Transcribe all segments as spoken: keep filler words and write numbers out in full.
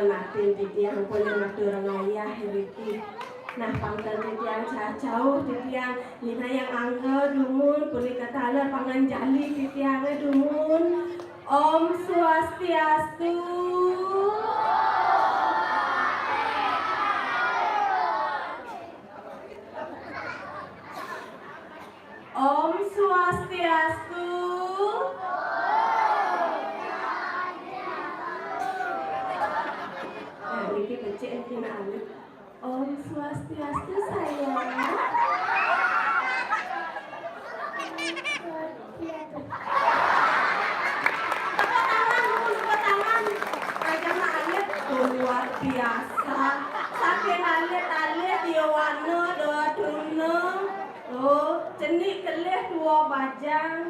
Natin titiang pun matur ngayah riki. Nah, pangten titiang cacauh titiang, minayang angga dumun punika taler panganjali titiang dumun. Om Swastiastu. Om Swastiastu. Nah, niki becik niki nak alit. Om Swastiastu, sayang. Tepuk tangan, Bu, tepuk tangan. Raja nak alit, oh, luar biasa. Saking alit-alit, ya wana, doa truna. Oh, cenik kelih tua bajang.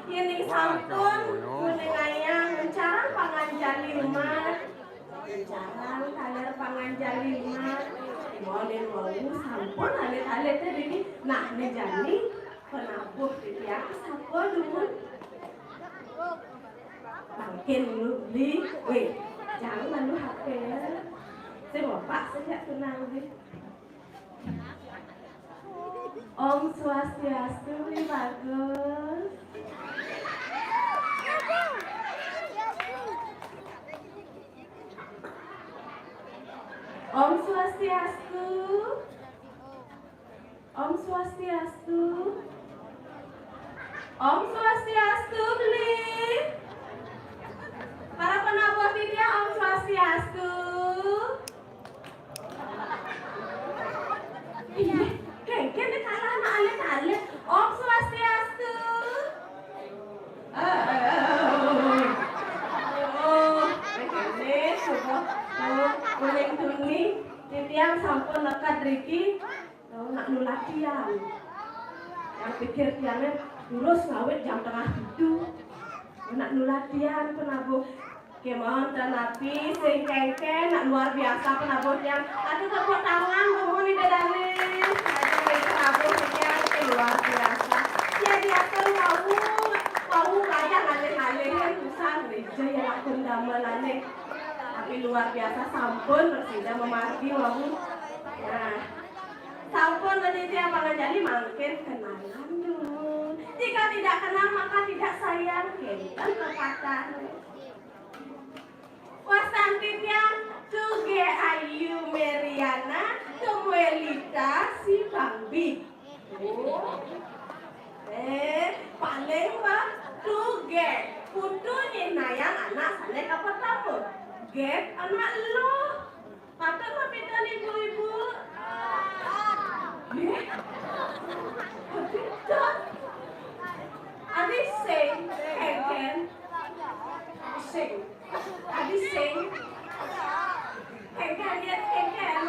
Yen ning sampun, kuning ayang, mencarang panganjali umat. Mencarang taler panganjali umat. Molen wau sampun alit-alit teh dini. Nah, ne jani penabuh titiang sapa dumun? Mangkin lu beli. Weh, jangan lalu H P ya. Saya bapak sejak tenang deh. Om Swastiastu, Wi Bagus. Om Swastiastu. Om Swastiastu. Om Swastiastu, beli. Para penabuh titiang, Om Swastiastu. Iya, kengken deh kalah anak alit-alit. Om Swastiastu. Eh, eh, eh, eh, eh. Oh, ini sudah, oh, kuning tuni. Titiang sampun lekat riki. Oh, nak nu latihan. Yang pikir tiangnya lurus ngawit jam tengah tujuh. Nak nu latihan penabuh. Kemawon ten napi sing kengken, nak luar biasa penabuh tiang. Aduh, tepuk tangan, nuhun Ida Dané. Aduh, penabuh tiang luar biasa. Ya, diatur wau, wau kaya ngalih-ngalih, kan susah, meja ya lakon damelane. Tapi luar biasa, sampun prasida mamargi wau. Nah, sampun meniti apa ngajali, mangkin kenalan dulu. Jika tidak kenal, maka tidak sayang. Kenten pepatah. Wastan titiang Tuge Ayu Meriana, Kemuelita Sibangbi. Oh. Eh, paling bah Tuge putu nyihnayang anak sane kapertama. Gek anak lo. Patut mapinten ibu-ibu? Nggih. Pinten? Adi sing, kengken. Sing. Adi sing. Kengken, ya, kengken.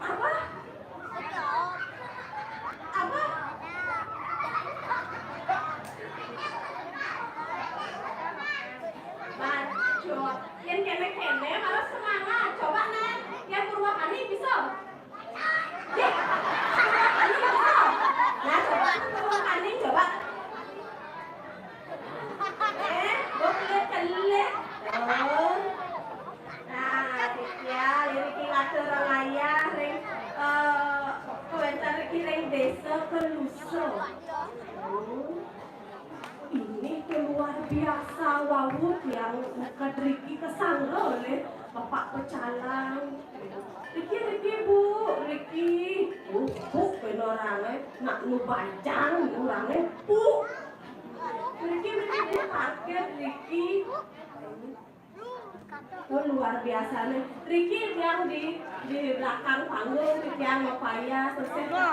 Apa? Apa? Bacot. Yen kene-kene malah semangat. Coba, Nen. Yen Purwakani bisa. Dik, Purwakani bisa. Nah, coba Purwakani, coba. Eh, mbok kelit-kelit. Tuh. Nah, titiang niki ngatur ngayah ring, eh, kawéntenan niki ring Désa Kelusa. Tuh. Ini tuh luar biasa, wau tiang ukat riki kasangga olih Bapak Pecalang. Riki, riki, Bu, riki. Bu, Bu, ben orangnya nak nu bajang, orangnya Bu. Riki, riki, Bu, kaget, riki. Oh, luar biasa nih. Riki yang di, di belakang panggung, Riki yang mapayas, terus teka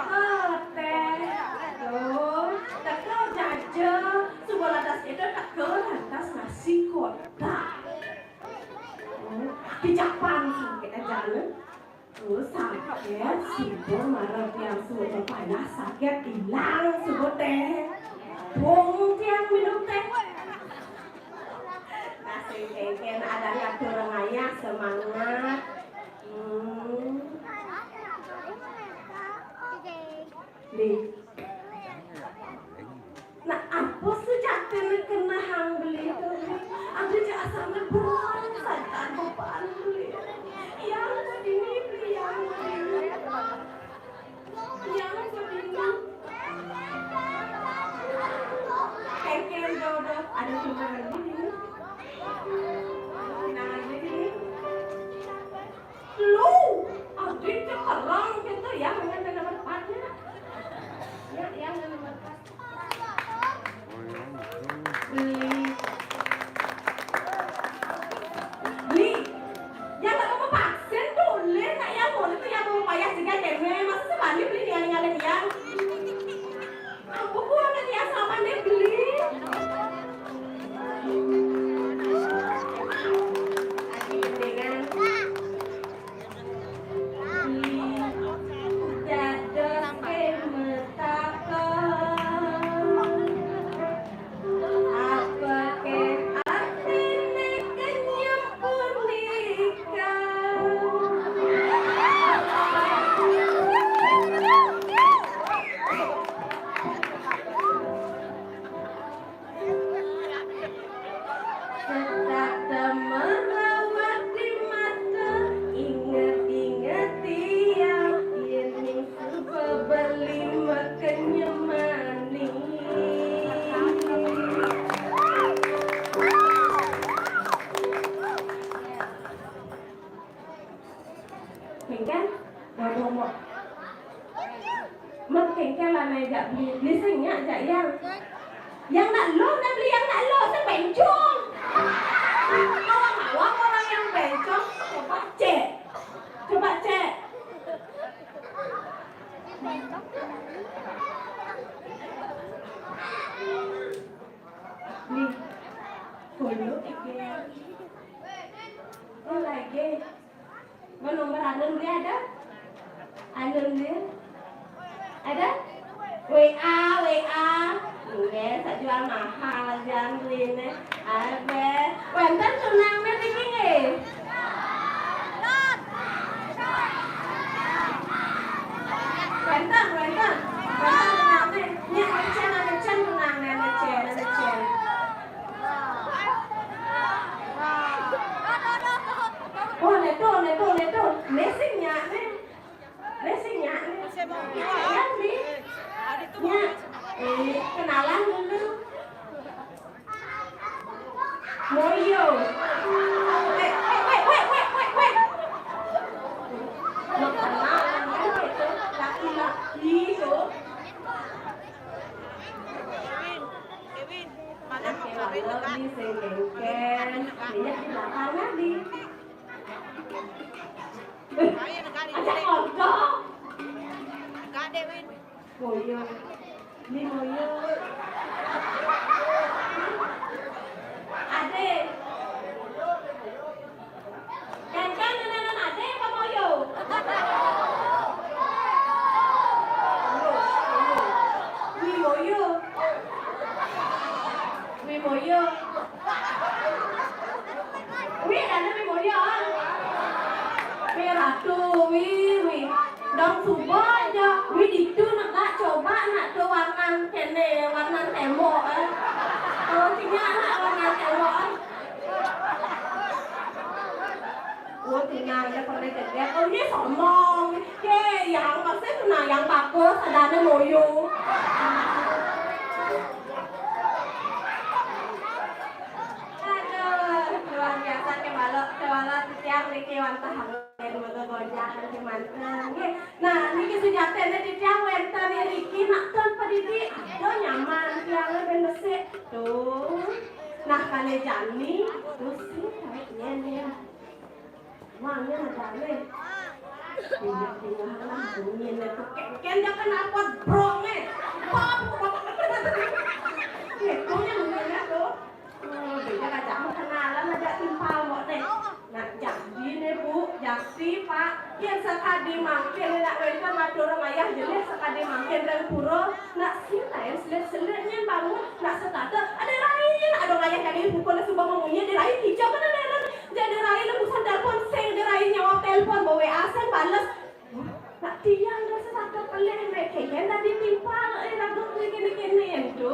teh. Tuh, teka jaja. Suba lantas itu teka lantas nasi kotak. Oh, di Japan sih kita jalan. Tuh, saget, suba marep yang suba payah, saget ilang, suba teh. Bung tiang minum teh. Nah, sing kengken ada ngatur ngayah semangat. Hmm. Nih. Nah, apa sujatine kenehang beli to? Ada je asal berat Tetap merawat di mata, ingat-ingat tiang, ini suba beli makannya manis. Kengken, bodoh mo. Mek kengken lah naik jak beli, beli sing nyak jak yang. Yang nak lo, nak beli yang nak lo, sing bencong. Awak-awak orang yang bencong, coba cek. Coba cek. Nih, koyo iki. Oh, lagi. Mau nomor anun dia ada? Anun dia? Ada? W A, W A. Nggih, sak jual mahal aja belinya. Ada. Wenten tunangne niki nggih? Wenten, wenten. Wenten tunangne. Nyak, ecen, ecen tunangne, ecen, ecen. Oh, neto, neto, neto. Ne sing nyak, ne. Ne sing nyak, ne. Nyak, ne. Nyak. Eh, kenalan dulu. Moyo. Eh, eh, wait, wait, wait, wait, wait. Lo kenalan, kan, gitu. Laki-laki, tuh. Kewin, Kewin, mana mau Kewin, Kak? Di sini, Ken. Minyak di belakang, Nabi. Ajak foto. Kak Dewin. Moyo. Ini moyo. Ade. Kan, kan, anak-anak ade apa moyo? Wi moyo. Wi moyo. Wi, ada wi moyo, ah. Wi ratu, wi, wi. Dong suba aja. Wi ditu nak, nak coba nak tu warnan kene, warnan tembok, eh. Kalau tinggal nak warnan tembok, eh. Oh, tunang dia pernah cedek. Oh, ini sombong. Ke, yang maksudnya tunang yang bagus, ada ada moyo. Aduh, luar biasa, kewala, kewala titiang niki wantah angin, moga gonjang kemanten. Nggih. Nah, niki sujatene titiang wenten niki nak ton padidi. Aduh, nyaman tiang ben besik. Tuh. Nah, kali jani, terus sih kayaknya nih. Mangnya ada nih. Pindah-pindah lah, bunyinya tuh kengken dia kenal pot brongnya. Pop, pop, pop, pop. Itu yang bunyinya tuh. Hmm, beda aja mau kenalan aja timpal kok nih. Nah, jadi nih, Bu, jadi, Pak, yang sekadi mangkin nak wenten matur ayah jenis sekadi mangkin dan pura, nak sing lain selit-selit nyen bangun, nak setata, ada lain, ada ayah kali bukan suba ngomongnya, ada lain hijau kan ada lain, jadi lain bukan telepon sing, ada lain nyawab telepon, bawa W A sing bales. Nak tiang dah setata pelih, mek kengken dah ditimpal, eh, lagu kene-kene itu.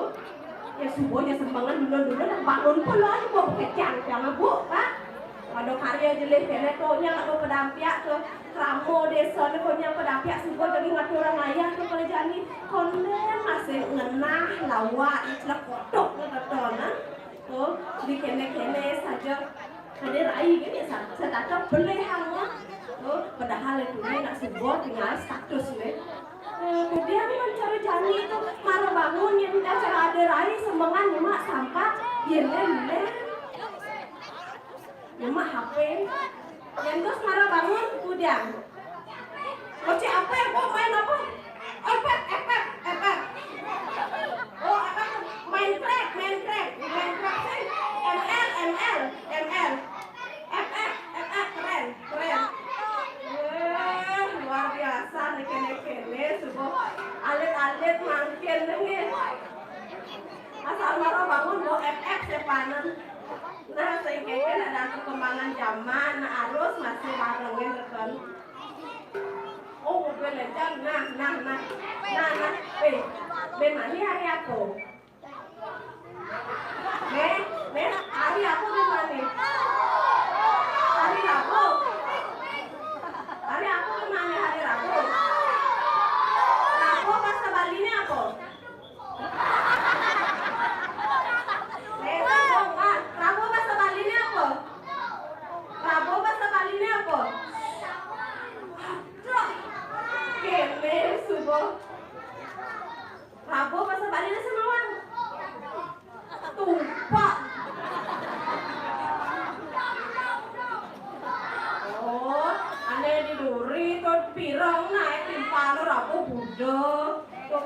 Ya, subuhnya sembangan dulu-dulu nak bangun pula, aja bawa kecang, jangan, Bu, Pak. Pada karya jelih kene tu, nya nak bawa pedampiak tu. Krama desa ni, ko nya pedampiak subuh jadi ngatur orang ayah tu, kalau jani. Konden masih ngenah, lawak, celak kotok, kata tu, nah. Tu, di kene-kene saja. Ada rai gini, sa-, setata pelih hang, nah. Tu, padahal itu ni nak subuh tinggal status ni. Eh, kemudian mencari jani tu, mara bangun, yang dah cara ada rai, sembangan nyemak sampat, yang lain-lain. Nyemak H P. Yang terus mara bangun, kemudian. Kocek apa yang kau main apa? Epet, epet, epet. Oh, apa? Main track, main track, main track sih. M L, M L, M L. F F, F F, keren, keren. Eh, luar biasa nih kene-kene, subuh alit-alit mangkin nih. Asal mara bangun, bawa F F sepanen. Nah, sehingga kan ada perkembangan zaman, nah, arus masih barengin rekan. Oh, Mobile Legend, nah, nah, nah. Nah, nah, eh, ben mani hari apa? Nih, nih, hari apa ben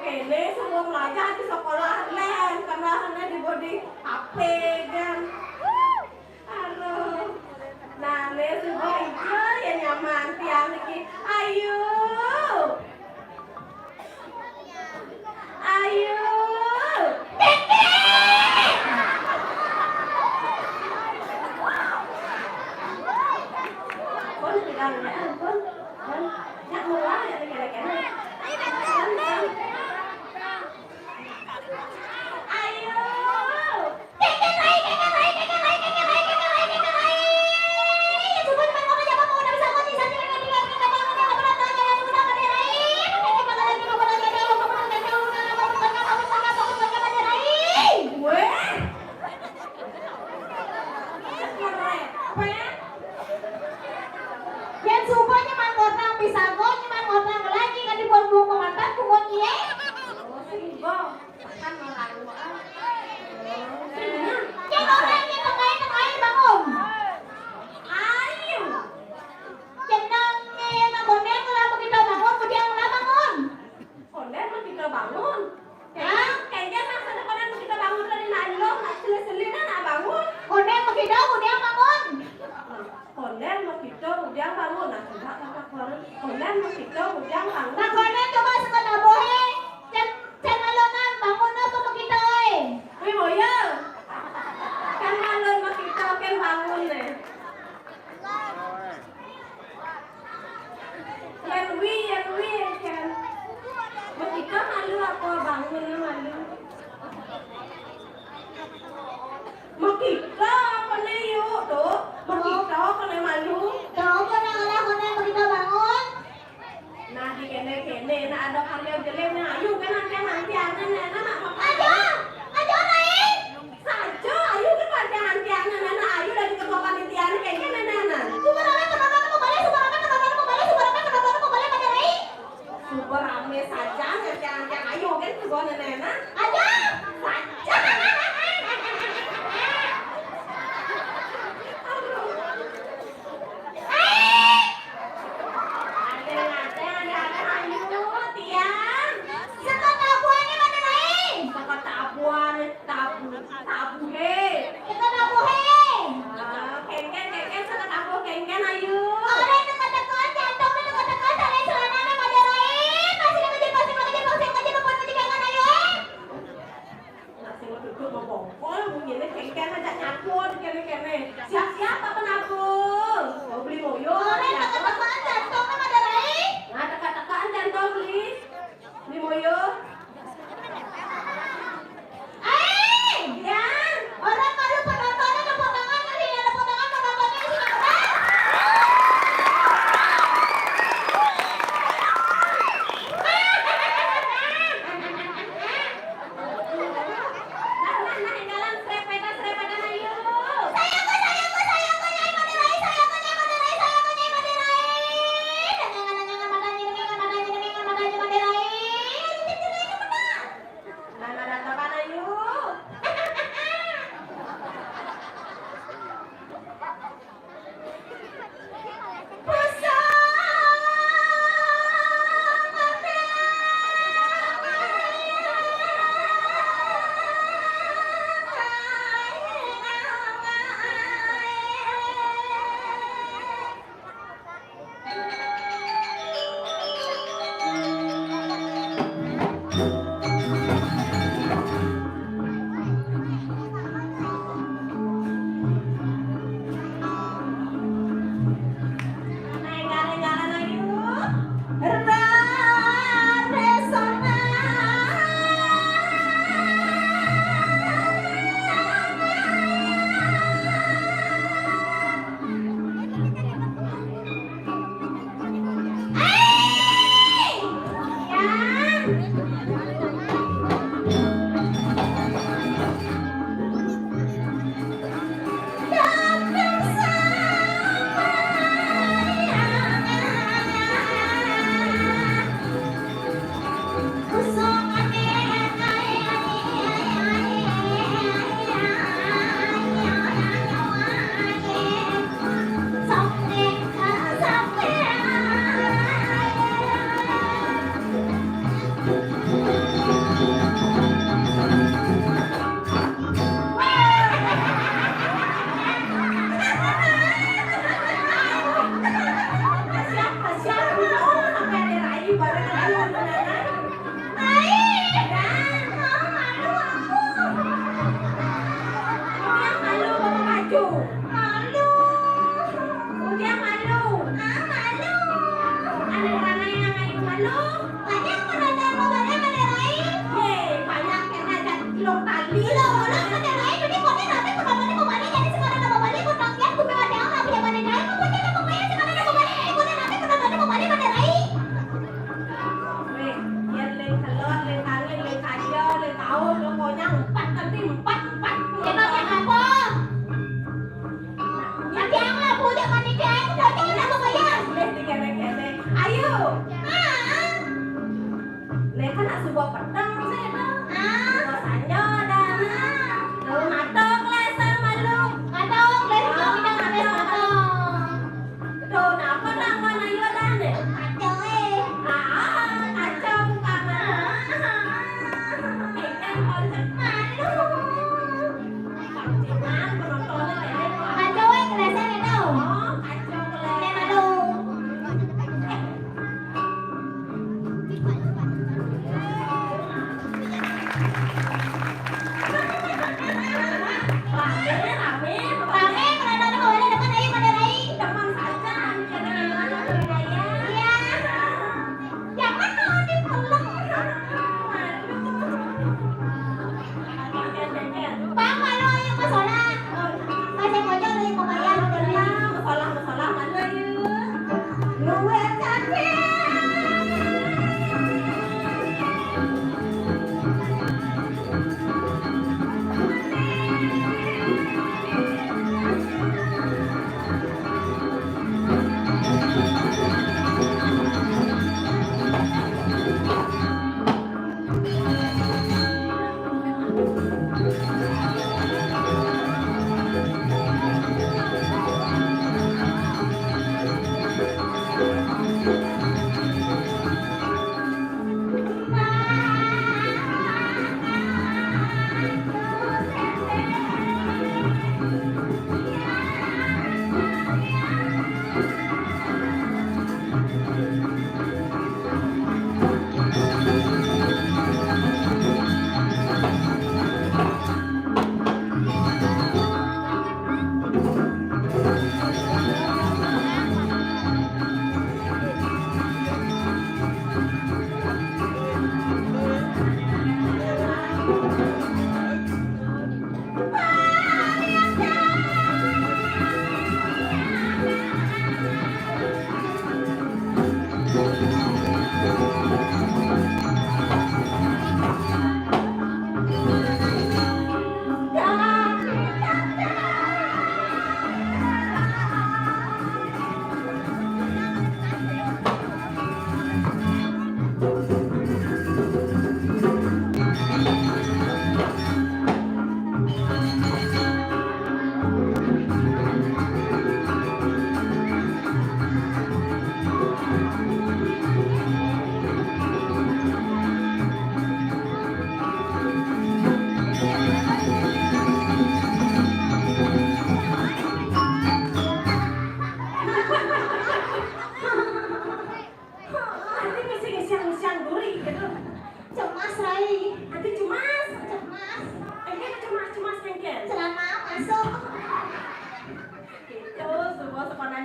Ini semua belajar di sekolah lain, karena hanya di body H P kan. Aduh. Nah, ini semua hijau ya nyaman tiang lagi. Ayo. Ayo. Pun bilang ya ampun. Pun. Nak mulai ya kira-kira. Ayo. Yén suba nyeman ngortang pisago, nyeman ngortang lagi kan di pondok pematan pungut iye. Oh, suba. Kan orang gua. Cek orang yang tengah-tengah bangun. Ayo. Jeneng yang nak kondén lah begitu bangun, kemudian lah bangun. Kondén mah kita bangun. Hah? Kayaknya kan ada kondén mah kita bangun dari nanya, nak seli-seli nak bangun. Kondén mah kita, kemudian bangun. Nah, kondén mah kita, kemudian bangun. Nah, coba kakak kemarin. Kondén mah kita, kemudian bangun. Nah, kondén coba suka tabohe. Cen, cen alonan, bangun apa mah kita, oi? Wih, boya. Kan alon mah kita, kan bangun deh. Yan wi, yan wi, yan. Makita malu apa bangun malu. Makita apa ne yuk tuh? Makita apa ne malu? Tahu apa nak lah kena makita bangun? Nah, di kene-kene, nah ada karya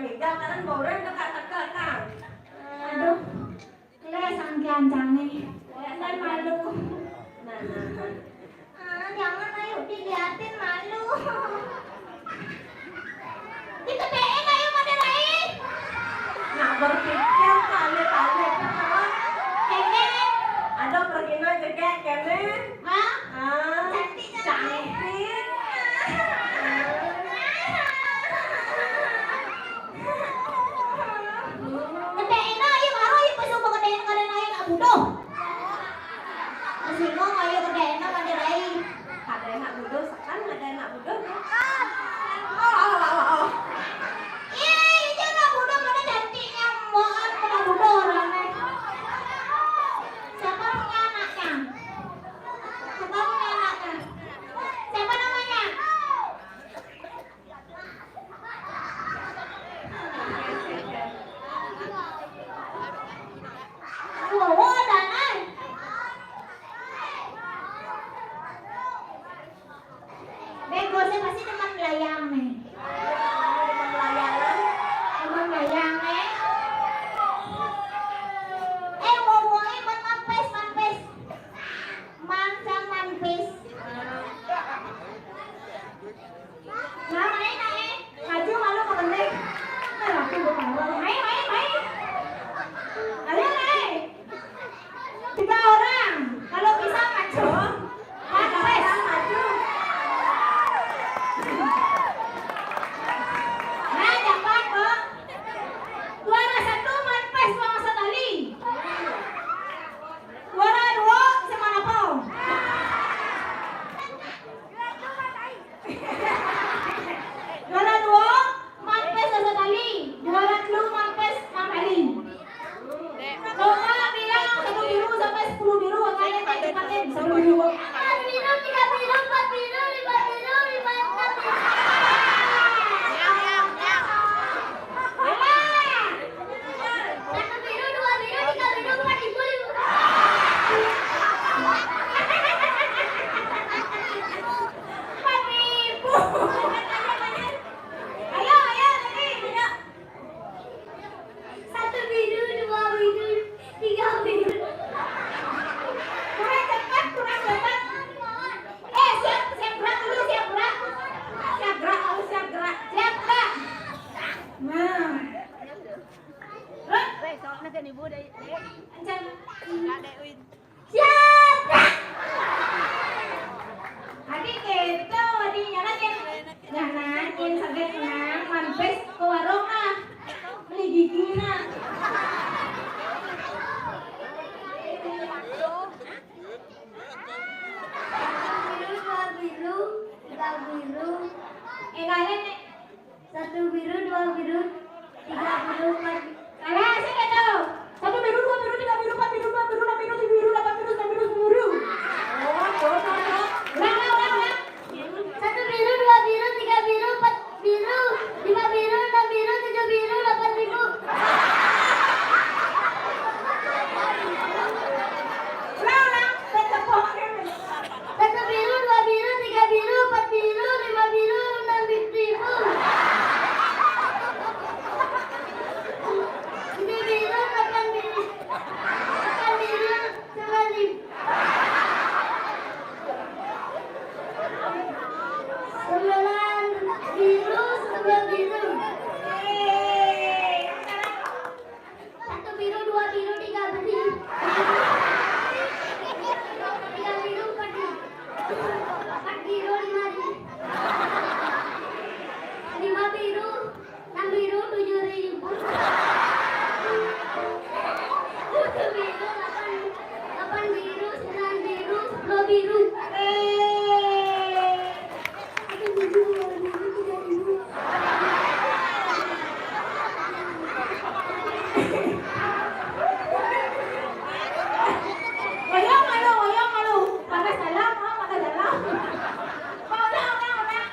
Jangan orang dekat-dekat, Kang. Aduh, les angkian canggih. Kan malu. Nah, nah, nah. Ah, jangan, ayo diliatin, malu. Dikedein, ayo, Made Rai. Nah, berpikir kali-kali, Kang. Kene. Ada pergi aja, Kak, kene. Hah? Ah, cantik, cantik. Cantik. Gedéna, ieu baru ieu pas umur gedéna kadén aya anak buduh. Singgung aya gedéna Made Rai. Kadén anak buduh, sekan kadén anak buduh. Oh, oh, oh, oh. Ih, itu anak buduh mana cantiknya, mbokan anak buduh orangnya. Siapa punya anaknya? Siapa punya anaknya? Siapa namanya? Wow, wow, Danai. Bego, saya pasti teman layang nih. Teman layang, eh. Eh, wow, wow, eh, man, manpes, manpes. Man, sang manpes. Nah, naik, naik. Maju, malu, ke bendeng. Nah, aku bukan orang. Naik, naik, naik. Ayo, naik. Tiga orang. Kalau bisa, maju. Manpes. Maju. Nah, dapat, Bu. Juara satu, manpes, uang setali. Juara dua, sama apa? Juara dua, manpes dasa tali. Juara telu, manpes enam tali. Coba bilang satu biru sampai sepuluh biru, angkanya tak cepatin. Satu biru. Empat biru, tiga biru, empat biru, lima biru, lima enam biru. Alah. Satu biru, dua biru, tiga biru, empat biru, lima. Empat ribu. Ayo, ayo, lagi, ayo. Satu biru, dua biru, tiga biru. Kurang cepat, kurang cepat. Eh, siap, siap gerak dulu, siap gerak. Siap gerak, harus siap gerak. Siap gerak. Nah. Terus? Weh, sok na gani bu dai. Ancang. Ka dai, uy. Siap, gerak. Adi gitu, adi nyanakin. Nyanakin saget nang, manpes ke warung ah. Beli gigi nah. Biru, dua biru, tiga biru. Eh, kalian nih. Satu biru, dua biru, tiga biru, empat biru. Salah, saya nggak tahu. Satu biru, dua biru, tiga biru, empat biru, lima biru, enam biru, tujuh biru, delapan biru, sembilan biru, sepuluh biru. Oh, tuh, tuh, tuh. Ulang, ulang, ulang, ulang. Satu biru, dua biru, tiga biru, empat biru, lima biru, enam biru, tujuh biru, delapan biru. Ulang, ulang. Tetep bohong, kan? Satu biru, dua biru, tiga biru, empat biru, lima biru, enam biru. Tujuh biru, delapan biru. Delapan biru, sembilan biru. Sembilan biru, sebelas biru. Yeay. Satu biru, dua biru, tiga biru. Tiga biru, empat biru. Empat biru, lima biru. Lima biru, enam biru, tujuh ribu. Tujuh biru, delapan, delapan biru, sembilan biru, sepuluh biru. Eh. Wayang malu, wayang malu. Panas dalam, ah, panas dalam. Mau dah, mau dah, mau dah.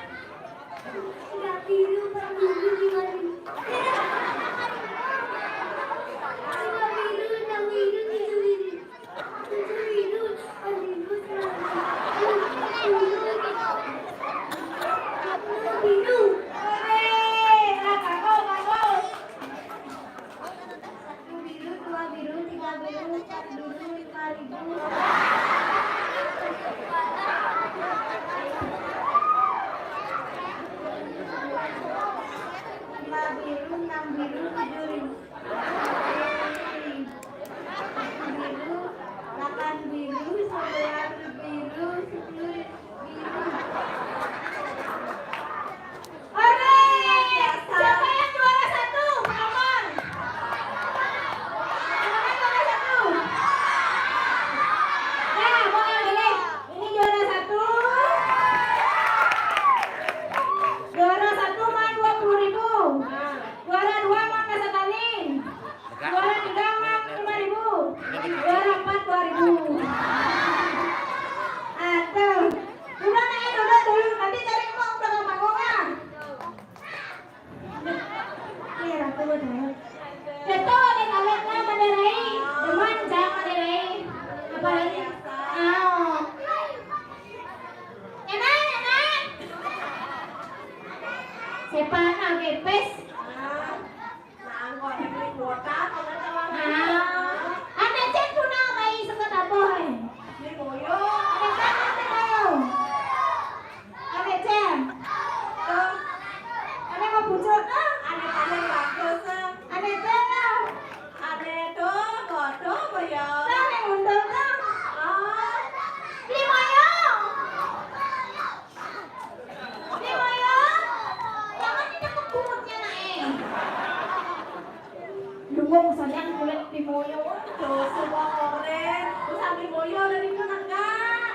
Tiga biru, empat biru, lima biru. Betul, ada kalah lah, ada rai. Demen, jangan ada rai. Apalagi, oh. Enak, enak. Siapa nak kepes? Nah, angkot ini kuota, kalau teman. Ah. Anak cek punah rai suka taboh, eh. Ini moyo. Ada kan, ada moyo. Ane Cem. Tuh. Ane mau pucuk tuh. Ane paling bagus tuh. Ane Cem tuh. Ane tuh, bodoh boyo. Tuh, ane untung tuh. Oh. Limoyo. Limoyo. Jangan ditekuk bungut nae. Lungguh sadang kulit limoyo. Tuh, semua oren. Usah limoyo dari mana, Kak?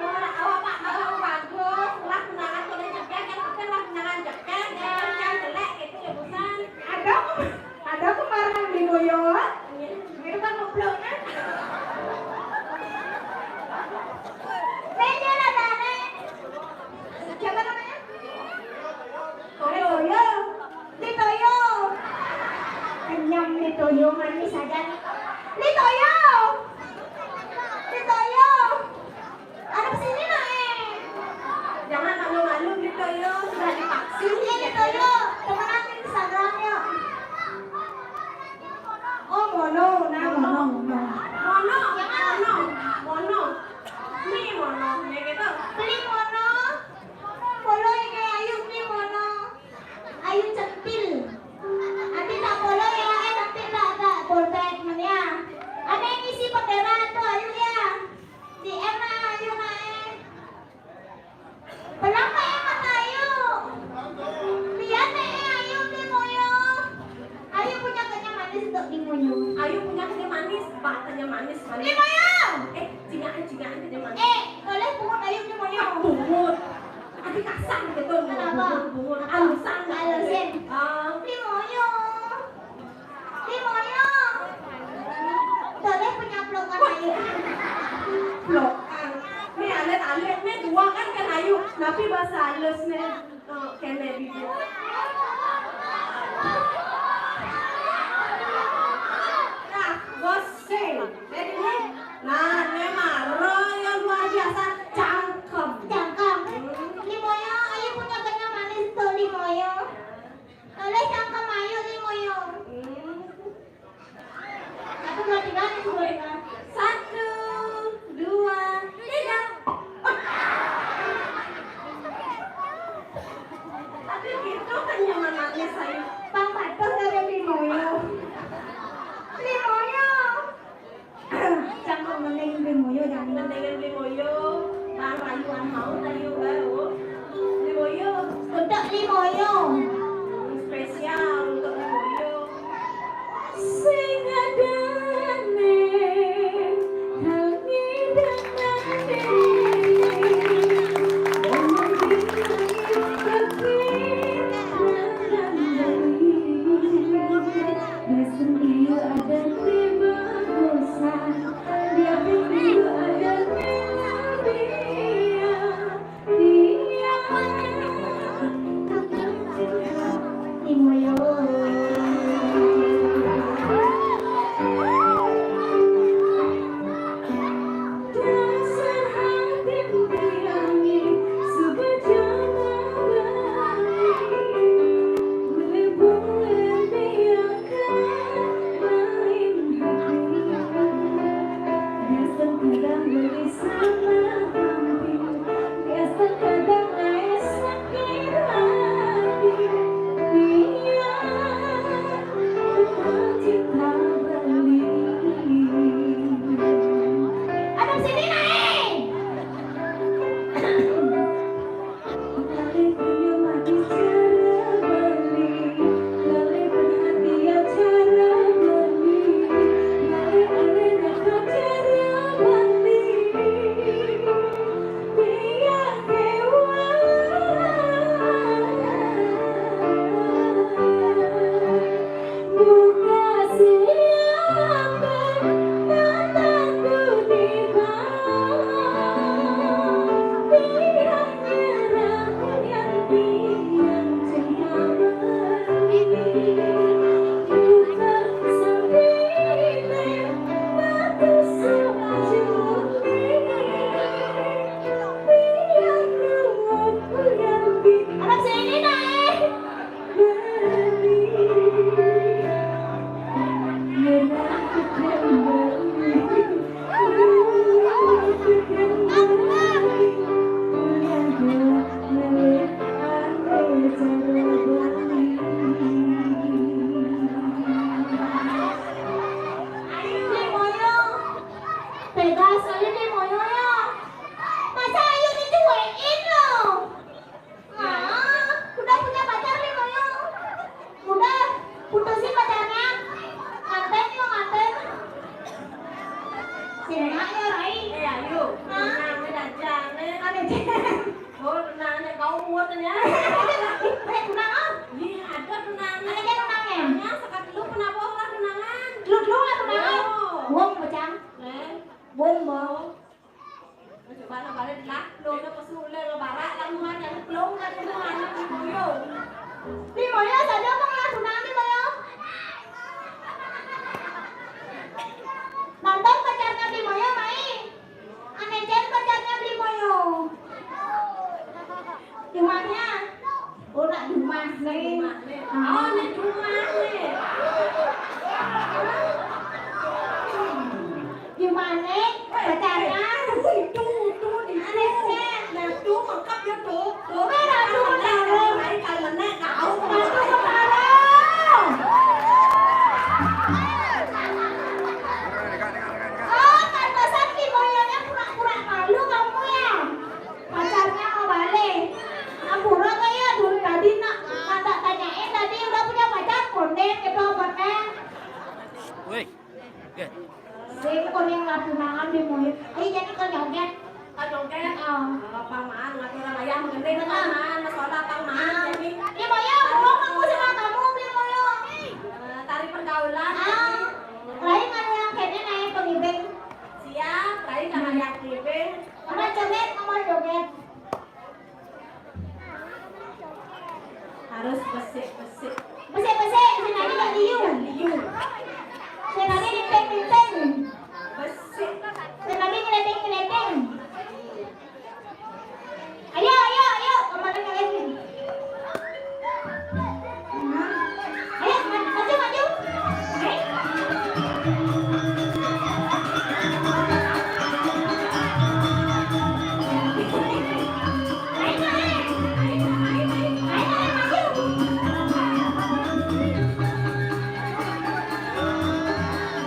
Eh, awak Pak Bawang bagus, lah kenangan tuh jegeg, yang penting lah kenangan jegeg, yang penting jelek gitu ya, bosan. Ada, ada kemarin di Boyolali. Iya. Itu kan goblok, kan? Meja lah, Dane. Siapa namanya? Toyo. Toyo. Di Toyo. Kenyam di Toyo, manis aja. Di Toyo. Di Toyo. Ada kesini, Nae. Jangan malu-malu gitu, yo. Sudah divaksin. Iya, gitu, yo. Temenan di Instagram, yo. Oh, mono, nah, mono, mono. Mono, mono, mono. Ini mono, ya gitu. Beli mono. Mono ini ayu beli mono. Ayu centil. Ati tak boleh ya, eh, nanti tak ada polpet menia. Ada yang isi bendera tuh, ayu ya. Di M lah, ayu naik. Belum kayak mata ayu. Lihat nih, ayu di moyo. Ayu punya kenyam manis untuk di moyo. Ayu punya kenyam manis, batanya manis, manis. Di moyo. Eh, cingaan, cingaan kenyam manis. Eh, boleh pungut ayu di moyo. Ah, pungut. Ati kasar gitu. Kenapa? Bungut, bungut. Alusan. Alusin. Ah. Di moyo. Di moyo. Boleh punya pelukan ayu. Pelukan. Nih, alit-alit nih dua kan, kan ayu. Tapi bahasa halus nih. Oh, kene bibir. Nah, bos sing. Jadi nih, nah, ini mah royal luar biasa, cangkem. Cangkem. Hmm. Limoyo, ayu punya kenyam manis tuh, Limoyo. Oleh cangkem ayu, Limoyo. Hmm. Satu, dua, tiga, nih, dua, tiga. Satu, dua, tiga. Tapi gitu kan nyaman manis saya. Pang patuh dari Limoyo. Limoyo. Cangkem mending beli moyo, jangan. Mendingan beli moyo. Bang, rayuan mau, rayu baru. Beli moyo. Untuk beli moyo. Spesial untuk beli moyo. Sing adane tangi dangane. Omong di langit tapi Biasanya ada tiba bosan, dia pikir ada tiba dia. Dia Imoyo. Dasar hati diangi sebejana balik. Boleh-boleh dia kan main hati. Biasa kadang beli sama hampir. Biasa kadang naik sakit hati. Dia Putusin pacarnya. Nganten yuk, nganten. Sini aja, Rai. Eh, ayo. Hah? Tunangan aja, nih. Ane Jen. Oh, tunangan kau muat ya. Eh, tunangan. Iya, ada tunangan. Ada tunangan. Ya, sekat lu kenapa lah tunangan? Lu dulu lah tunangan. Oh. Wong pecah. Eh. Wong mau. Coba lah balik lah. Lu udah pesu ular lo barak lah muat yang pelong kan itu anak Bli Moyo. Bli Moyo, saja mau lah tunangan Bli Moyo. Nonton pacarnya Bli Moyo, mai. Ane Jen pacarnya Bli Moyo. Di rumahnya. Oh, nak di rumah nih. Di rumah nih. Ah. Oh, nak di rumah nih. Di rumah nih, pacarnya. Itu, itu, itu. Ane Jen. Nah, itu mengkap ya, tuh. Tuh. Merah tuh, merah. Lain kalau nenek, kau. Merah tuh, merah. Oh, pantesan Bli Moyonya pura-pura malu kamu ya. Pacarnya mau balik. Ampura kayak dulu tadi nak, nak tak tanyain tadi udah punya pacar, konden gitu, konden. Woi, oke. Sing kuning lah tunangan Bli Moyo. Ayo jadi kau joget. Kau joget? Oh. Oh, Paman, ngatur ayah menggending, Paman. Masalah Paman. Ah. Jadi, Bli Moyo, burung aku sama kamu, Bli Moyo. Eh, tari pergaulan. Ah. Lain kan yang kayaknya naik pengibing. Siap, lain kan yang pengibing. Mama joget, mama joget. Harus besik-besik. Besik-besik, sing tadi gak liu. Gak liu. Sing tadi linteng-linteng. Besik. Sing tadi ngeledeng-ngeledeng. Ayo, ayo, ayo, kemana kalian? Ayo, ma-, maju, maju.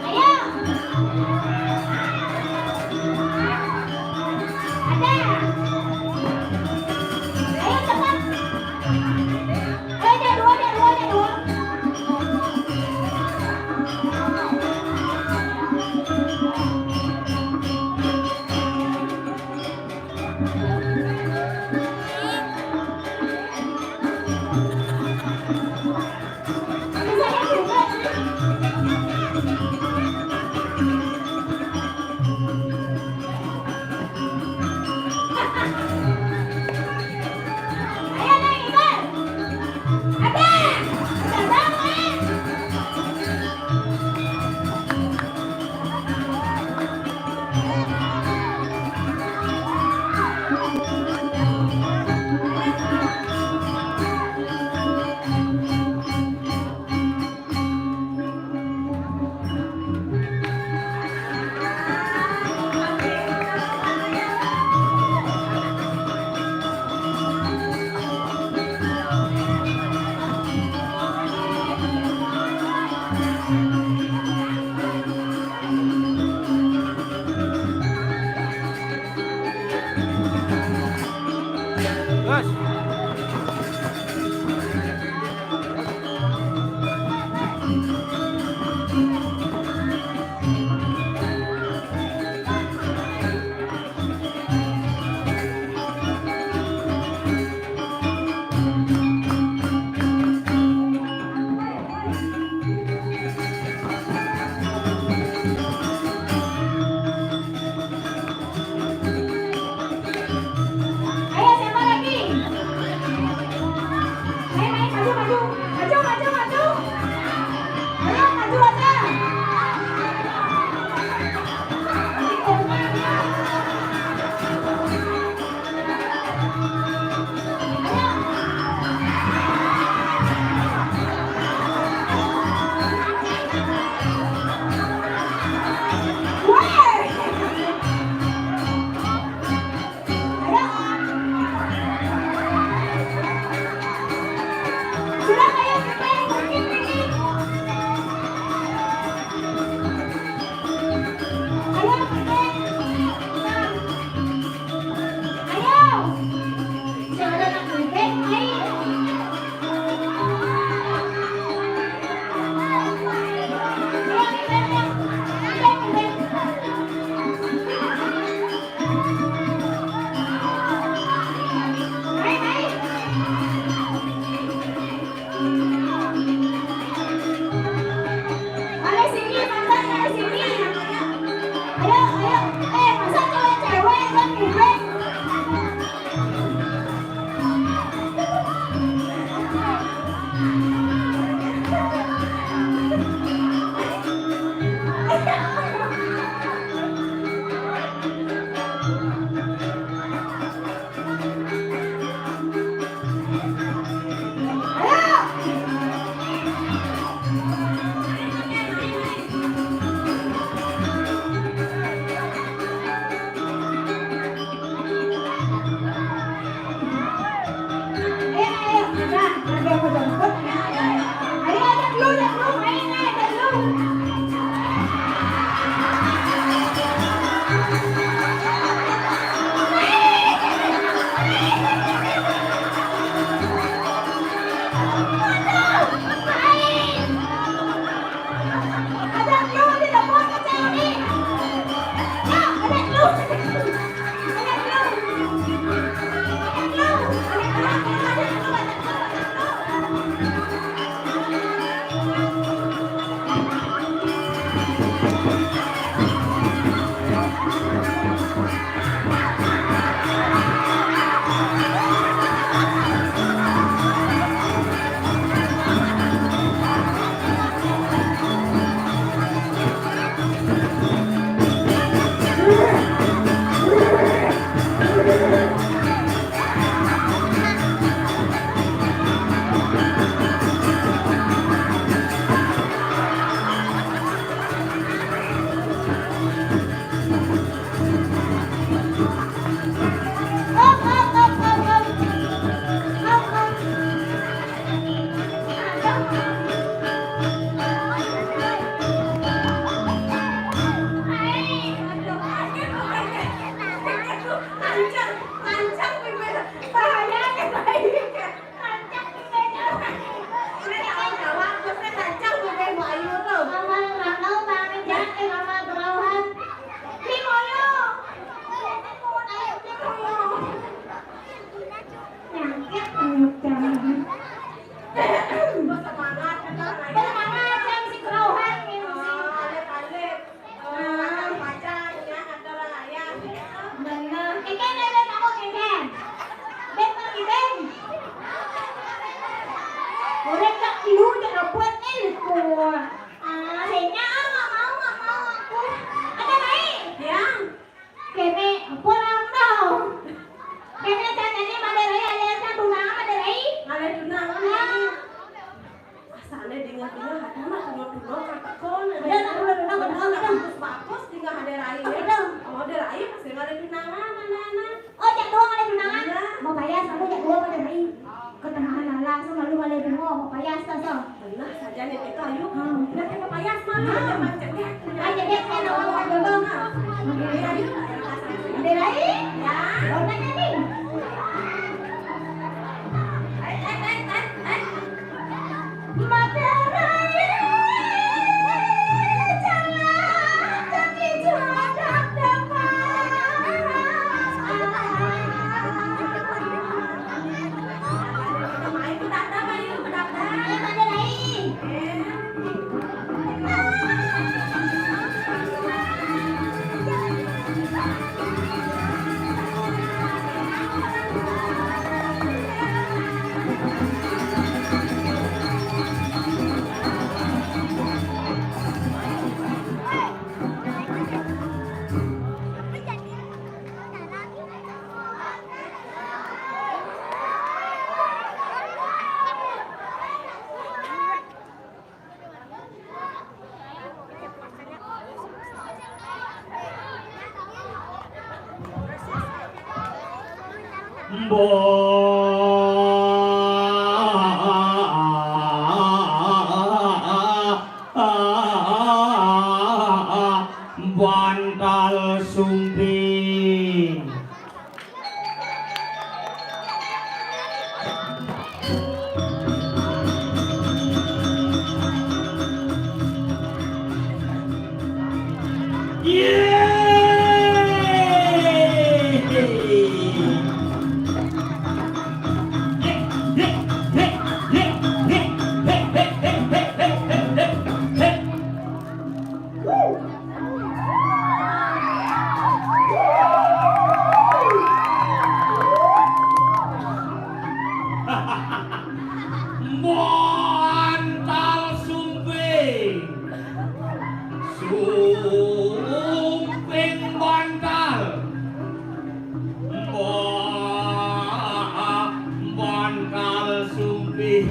Ayo. Ada. Ayo, cepat. Ayo, jadwal, jadwal, jadwal. Gas. Ayo, siapa lagi? Ayo, ayo, maju, maju. Maju, maju, maju. Ayo, maju aja. Dingeh-dingeh, ada mah tuno-tuno, katekon. Ada, ada, ada, ada, ada. Bagus-bagus, dingeh ada rai, ya. Ada. Oh, ada rai, pasti ada tunangan, anak-anak. Oh, jak doang ada tunangan? Iya. Mau payas, aku jak doang ada rai. Ketenangan Allah, so malu balik bunga, mau payas, tak, so. Benar saja nih kita, ayo. Hmm. Kita, kita payas, mah. Hmm. Ada macetnya. Ayo, dia, saya doang, ada doang. Iya, ayo. Ada rai? Ya. Doang aja nih. Bantal sumping. Bantal sumping. Sumping bantal. Wah, bantal sumping.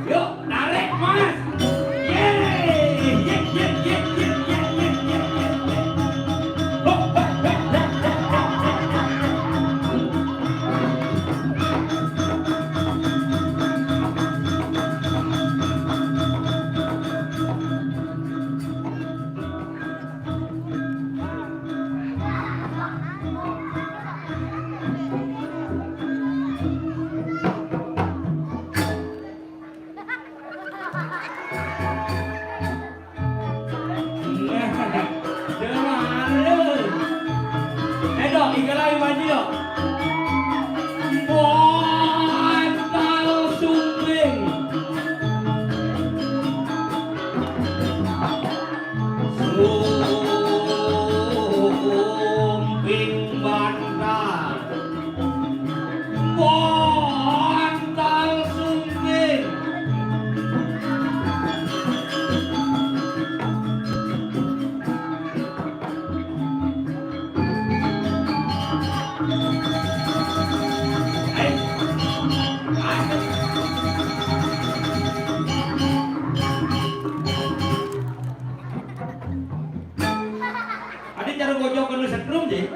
Yuk, tarik, Mas. Yeay. Ye, ye, ye, ye. Aduh, tiga lagi maju, yuk. Bantal sumping. Sumping bantal. Bantal sumping. Ada cara bojok kena setrum je.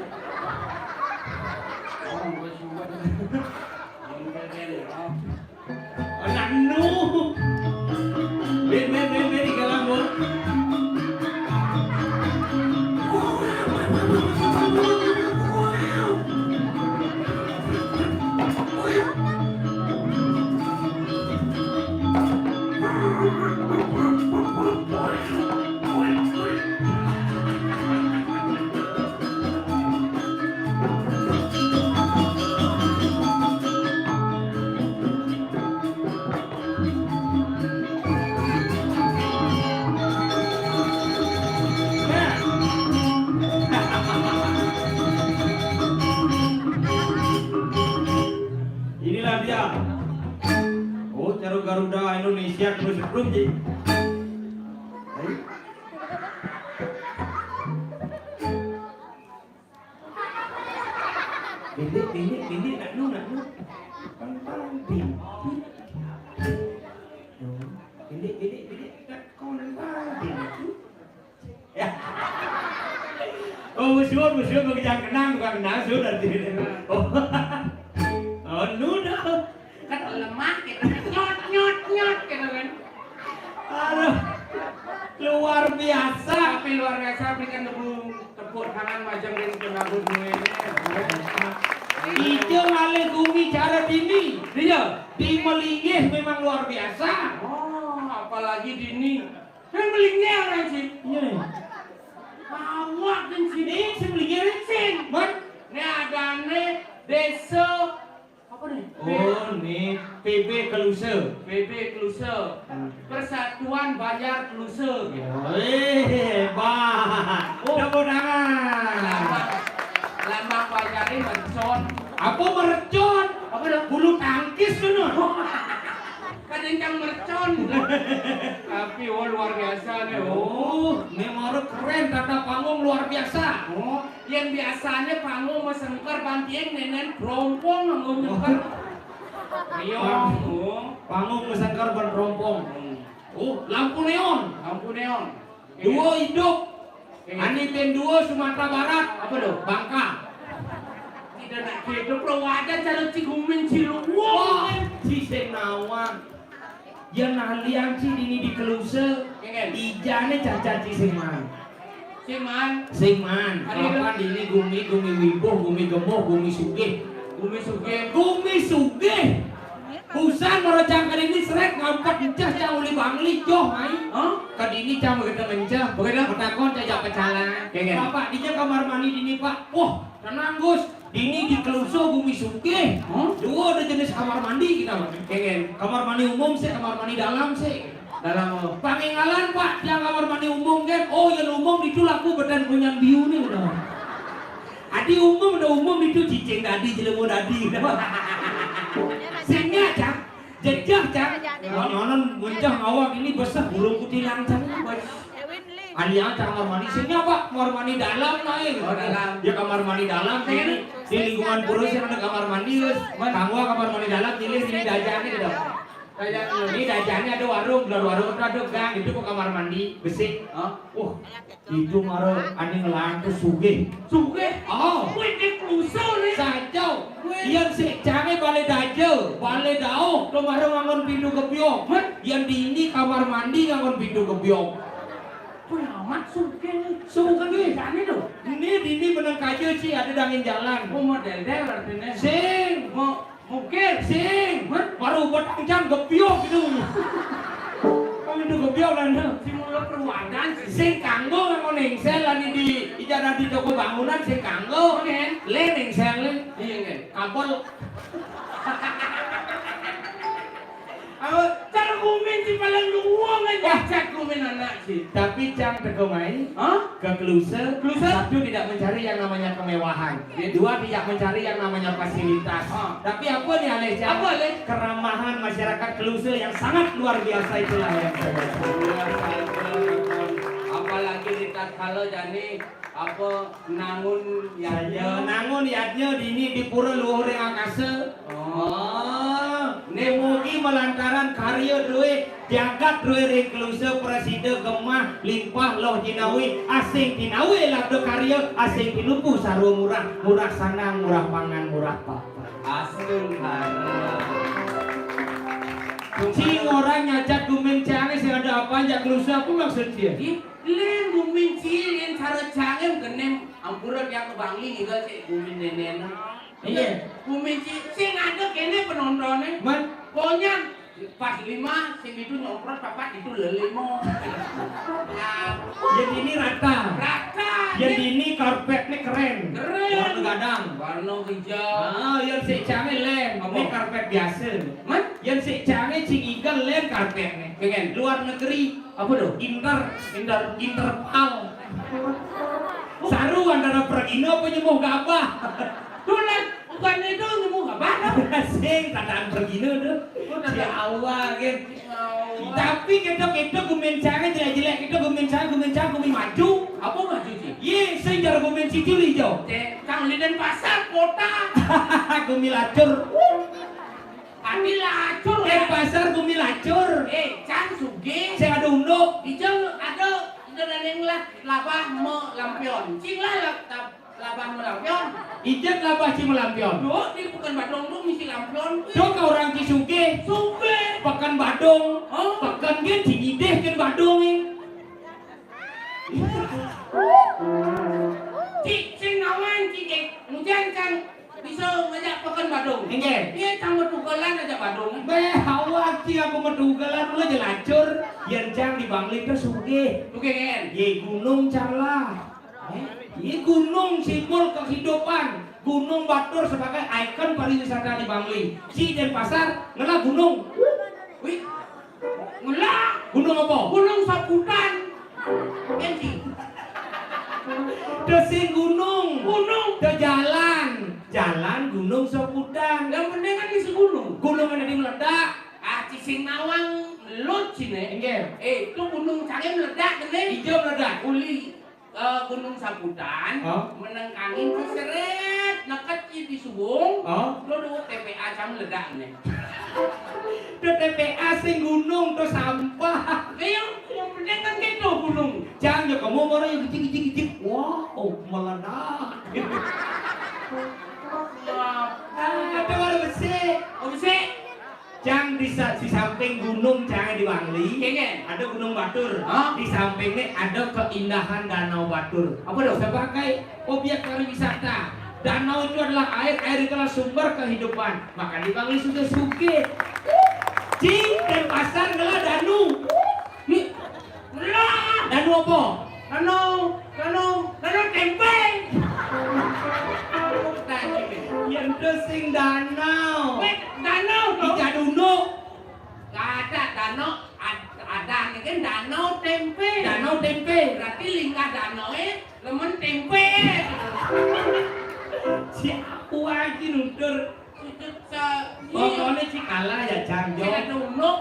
Anak nu. Ben, ben, ben, ben, di dalam, Bu. Inilah dia. Oh, cara Garuda Indonesia terus grup, ji. Hai. Bilik, bilik, bilik, nak nu, nak nu. Pang, pang, bilik. Wis suwun, wis suwun, wis jangan kenang, tukang kenang, sudah tidak. Oh. Oh, nu dah. Kan lemah gitu, nyot, nyot, nyot gitu kan. Aduh. Luar biasa. Tapi luar biasa, berikan tepuk, tepuk tangan majeng ring pengabuh duene. Ijo ngalih gumi cara dini. Iya. Di Melinggih memang luar biasa. Oh, apalagi dini. Kan Melinggih orang sih. Iya. Awak kan sini. Ini si Melinggih ini. Sing. Man. Ini adane desa apa nih? Oh, nih P B Keluse. P B Keluse. Hmm. Persatuan Banjar Keluse gitu. Wih, hebat. Oh. Tepuk tangan. Lambang, lambang Banjar ini mercon. Apa mercon? Apa dah? Bulu tangkis tuh, no. Kadang yang mercon. Tapi oh, luar biasa nih. Oh, memang keren, tata panggung luar biasa. Oh, yang biasanya panggung mesengker bantieng nenen perompong nganggo nyengker. Iya, Pang-, oh. Panggung mesengker ban perompong. Hmm. Oh, lampu neon. Lampu neon. Iya. Duo hidup. Iya. Ani band duo Sumatera Barat. Apa tuh? Bangka. Tidak nak hidup lo, wadah cara cigumin ciluwung. Wah, si Senawan. Yen ahlian ci dini di Keluse, ijane cacaci sing maan. Sing maan. Sing maan. Ayo. Papan dini gumi, gumi wibuh, gumi gemuh, gumi sugih. Gumi sugih. Gumi sugih. Busan mara cang kene iki srek ngampet enceh cang uli bangli joh mai. Hah? Kedini cang begitu enceh. Begitu? Metakon cajak pecalang. Kengen. Bapak, dija kamar mandi dini, Pak? Wah, tenang, Gus. Dini di Keluse gumi sugih. Hah? Dua ada jenis kamar mandi kita, Pak. Kengen. Kamar mandi umum sih, kamar mandi dalam sih. Dalam apa? Panginggalan, Pak, yang kamar mandi umum kan. Oh, yang umum itu laku badan kunyan biu nih udah. Adi umum, ada umum itu cicing dadi, jelemu dadi. Sing nya, Cang. Jejeh, Cang. Nyonon muncah ngawak ini besar burung kutilang, Cang. Bos. Adi yang kamar mandi sini apa? Kamar mandi dalam naik. Oh, dalam. Ya, kamar mandi dalam. Sini, di lingkungan pura sih ada kamar mandi, Gus. Kamu kamar mandi dalam, pilih sini dajane gitu. Ini dajane ada warung, di luar warung itu ada gang, itu kok kamar mandi besik. Hah? Uh, itu mara ane ngelantu sugih. Sugih? Oh. Kuwi di Keluse nih. Saja. Yen sik jange bale daja, bale dauh, to mara ngangon pintu gebyong. Hah? Yen dini kamar mandi ngangon pintu gebyong. Kuwi amat sugih. Sugih. Jane lho. Ini dini meneng kaja, Ci, ada dangin jalan. Oh, model del artine. Sing. Mau mukir. Sing. Hah? Baru buat angcang gebyong gitu. Kamu itu gebyong kan? Si mulut perwadan sih. Sing kanggo ngangon engsel lan di ijana di toko bangunan sing kanggo. Oke. Len engsel, len. Iya, kan? Kabel. Aku cara gumin sih paling luwung aja. Wah. Cak gumin anak sih. Tapi cang teko mai, hah? Ke Keluse, Keluse? Satu tidak mencari yang namanya kemewahan. Iya. Dua tidak mencari yang namanya fasilitas. Ah. Tapi apa nih, Aleh, cang? Apa, Aleh? Keramahan masyarakat Keluse yang sangat luar biasa, itulah yang saya suka. Luar biasa, betul. Apalagi di tatkala jani apa nangun yadnya? Saya nangun yadnya dini di pura luhur yang akasa. Oh. Oh, ne mugi melantaran karya druwe, jagat druwe ring Keluse prasida gemah limpah loh jinawi, asing tinawi labda karya, asing tinuku sarwa murah, murah sandang, murah pangan, murah papan. Astungkara. Ci orang nyajat gumin cange sing ada apa jak Keluse, apa maksud dia? Ih, lin gumin ci, lin cara cange genem ampura yang kebangli ninggal sik gumin nenen. Iya. Gumin ci, sing ada kene penontonnya. Man. Pokoknya pas lima, sing itu nyomprot, papat itu lelimo. Jadi ini rata. Rata. Jadi ini karpetnya keren. Keren. Warna gadang. Warna hijau. Ah, yang si cange lem. Apa? Ini karpet biasa. Man? Yang si cange cing igal lem karpetnya. Pengen. Luar negeri. Apa tuh? Inter. Inter. Interpal. Saru antara pergina apa nyemuh gabah? Tuh, Lan, bukan itu nyemuh gabah, dah. Sing, tataan pergina tuh. Oh, tataan. Ya Allah, kan. Ya Allah. Tapi kita-kita gumin cange jelek-jelek, kita gumin cange, gumin cange, gumin maju. Apa maju, Ci? Ye, sing jar gumin Ci Juli, jo. Cek, Kang Linden pasar, kota. Gumin lacur. Adi lacur, eh, ya. Pasar bumi lacur. Eh, can sugih. Sing ada unduk. Ijeng ada, ada neng lah, labah me lampion. Cing lah, lah, Labah malampion. Ijat labah ci malampion. Duh, di Pekanbadung tu misi lampion. Duh, ka urang ci sugih. Sugih. Pekanbadung. Hah? Peken gén ci idih gén badung é. Ci sing nawang ci é. Ngujan cang bisa ngajak Pekanbadung. Inggih. Iya cang matugelan ajak badung. Béh, awak ci apa matugelan, mula ja lacur. Yén cang di Bangli to sugih. Sugih gén. Yé gunung cang lah. Ini gunung simbol kehidupan. Gunung Batur sebagai ikon pariwisata di Bangli. Ci Denpasar ngelah gunung. Wih, ngelah. Gunung apa? Gunung Saputan. Gén ci. Teu sing gunung. Gunung. Teu jalan. Jalan Gunung Saputan. Yang penting kan di gunung. Gunung ada di meledak. Ah, ci sing nawang lucu né. Inggih. Eh, itu gunung cangé meledak né. Ijo meledak. Uli eh, Gunung Saputan, hah? Menengkangin siseret, neket ci di subung, hah? Lo duit T P A cang meledak né. Duh, T P A sing gunung, duh sampah. Iya, yang penting kan gitu gunung. Cang, ya kamu orang yang kecil-kecil. Wah, oh, meledak. Maaf. Ah, ada orang besik. Oh, besik. Cang di sa-, di samping gunung cang di Bangli, iya, iya, ada Gunung Batur. Hah? Di sampingnya ada keindahan Danau Batur. Apa tuh? Sebagai objek pariwisata. Danau itu adalah air, air itu adalah sumber kehidupan. Maka di Bangli sudah sugih. Ci Denpasar ngelah danu. Nih, ngelah. Danu apa? Danau, danau, danau témpé. Yén teu sing danau. Wéh, danau to. Ija dunu. Gak ada danau, ad-, ada nih kan danau témpé. Danau témpé. Berarti linggah danau é lemen témpé. Si aku aja nutur. Sujud sa-, pokoknya ci kalah ya, Cang, jo. Sing ada unuk,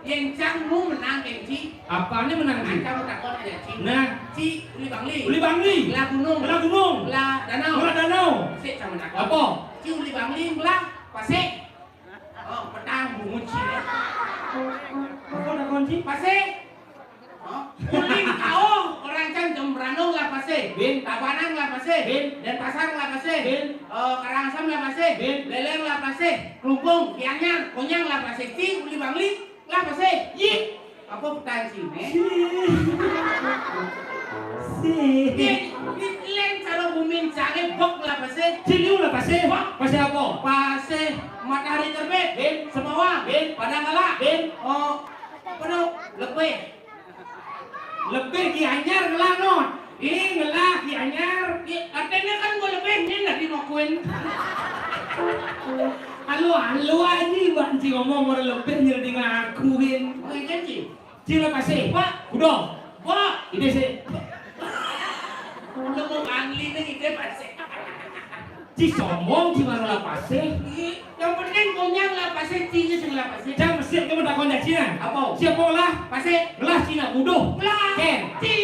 yén Cang nu menang, yén ci. Apané menang, ci? Cang takon aja, ci. Nah. Ci uli Bangli. Uli Bangli. Ngelah gunung. Ngelah gunung. Ngelah danau. Ngelah danau. Sik, Cang menakon. Apa? Ci uli Bangli ngelah pasé. Oh, petang bungut ci. Apa takon, ci? Pasé. Hah? Uling Kaung, orang Cang Jembrana ngelah pasé. Bin. Tabanan ngelah pasé. Bin. Denpasar ngelah pasé. Bin. Eh, Karangasem ngelah pasé. Bin. Lélér ngelah pasé. Klungkung, Gianyar, Konyang ngelah pasé. Ci uli Bangli ngelah pasé. Yik. Apa petang ci né? Si. Si. Yik, yik, lén cara bumin cangé bok ngelah pasé. Ci liu ngelah pasé. Bok. Pasé apa? Pasé Matahari Terbit. Bin. Semawa. Bin. Padang Kala. Bin. Oh, apa tuh? Lebih. Lebih Gianyar ngelah, non. Ih, ngelah Gianyar. Ih, artinya kan gua lebih, ini nggak dimakuin. Halo, halo aja, Mbak, ci ngomong orang lebih jadi ngakuin. Oh, iya, ci. Ci ngelah pasé. Pak. Udah. Pak. Ini sih. Udah mau Bangli nih, ini pasé. Ci sombong, ci mah ngelah pasé. Ih, yang penting Konyang ngelah pasé, ci nya sing ngelah pasé. Cang, sik kamu takon cang ci nah. Apa? Siapa ngelah? Pasé. Ngelah ci nak buduh. Ngelah. Kén. Ci.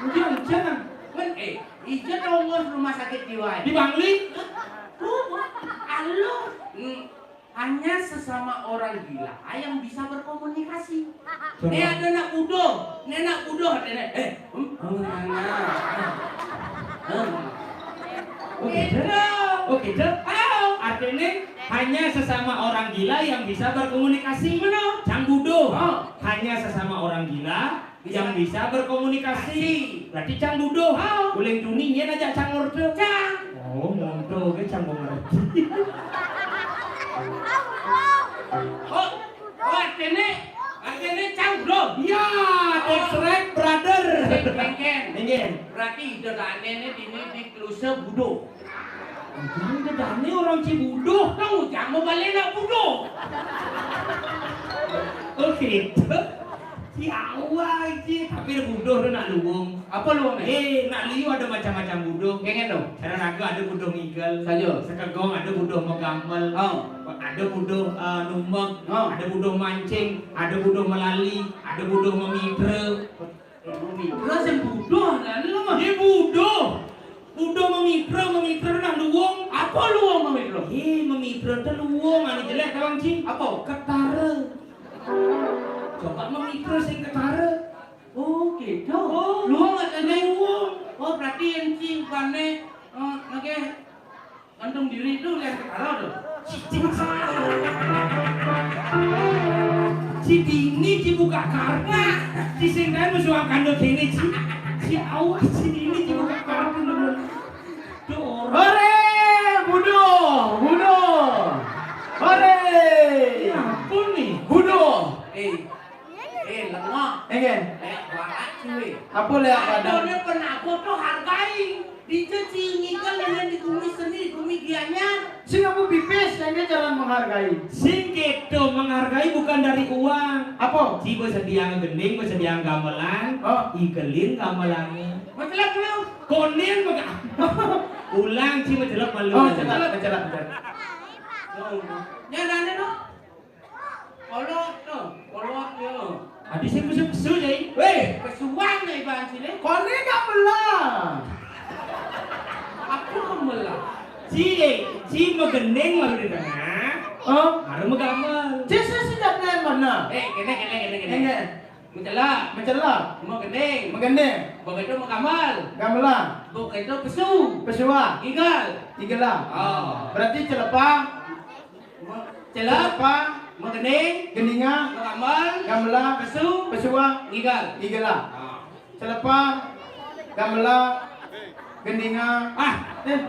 Udah, Cang. Men, eh, ija tongos rumah sakit jiwa. Di Bangli? Tuh, alo. Hmm. Hanya sesama orang gila yang bisa berkomunikasi. Coba. Né ada nak buduh, né nak buduh, ada né. Eh, hmm, hmm, nah. Hmm. Oke, gitu. Oke, gitu. Halo. Artinya hanya sesama orang gila yang bisa berkomunikasi. Benar. Cang buduh. Oh. Hanya sesama orang gila yang bisa berkomunikasi. Berarti Cang buduh. Oh. Uling tuni nyén aja Cang ngerti. Cang. Oh, monto gé Cang mengerti. Oh, oh, artinya, artinya Cang buduh. Ya, that's right, brother. Sing kéngkén. Kéngkén. Berarti ida dané né dini di kluse buduh. Ujang gedane orang Cibuduh. Nang ujang mau balik nak buduh. Oh gitu. Si awal sih, tapi ada buduh tu nak luwung. Apa luwung, eh? Eh, nak liu ada macam-macam buduh. Kengen tu? Cara raga ada buduh ngigel. Saja. Sekegong ada buduh megamel. Oh. Ada buduh, eh, numek. Oh. Ada buduh mancing. Ada buduh melali. Ada buduh memitra. Terus yang buduh kan lu mah. Dia buduh. Buduh memitra, memitra nang luwung. Apa luwung memitra? Ih, memitra tu luwung, anu jelek kawan cing. Apa? Ketara. Coba memitra sing ketara. Oh, gitu. Oh. Luwung ada Yen ci bane, eh, nggih, gantung diri itu yang kepala tuh. Ci, ci, ci dini ci buka kartu. Ci sing kae musuh kandha dene ci. Ci awas ci dini ci buka kartu lho. Duh, ora. Hore, budo, budo. Hore. Ya ampun nih. Budo. Eh, eh, lemah. Enggak. Leak banget cuy. Apa leak badan? Adone penabuh tuh hargai. Dicuci ngikel yang di bumi seni, di bumi Gianyar. Sing apa pipis, yang dia jalan menghargai. Sing gitu, menghargai bukan dari uang. Apa? Ci bersedia ngegending, bersedia gamelan, oh, igelin gamelannya. Majelat lu. Konen mega. Ulang ci majelat malu. Oh, majelat, majelat, majelat. Nyadane no. Kolot no, kolot yo. Adi sing pesu-pesu ya. Weh, pesuan nih bang sini. Konen gamelan. Aku gamelan. Ci, ci megending malu di tengah. Oh, baru megamel. Ci sing sing mana? Eh, kene kene kene kene. Kene. Mencelap. Mencelap. Megending. Megending. Begitu menggamel. Gamelan. Begitu pesu. Pesuan. Igal. Igelan. Oh. Berarti celepah. Celepah. Celepah. Megending. Gendinga. Menggamel. Gamelan. Pesu. Pesuan. Igal. Igelan. Oh. Celepah. Gamelan. Gendinga. Ah. Eh.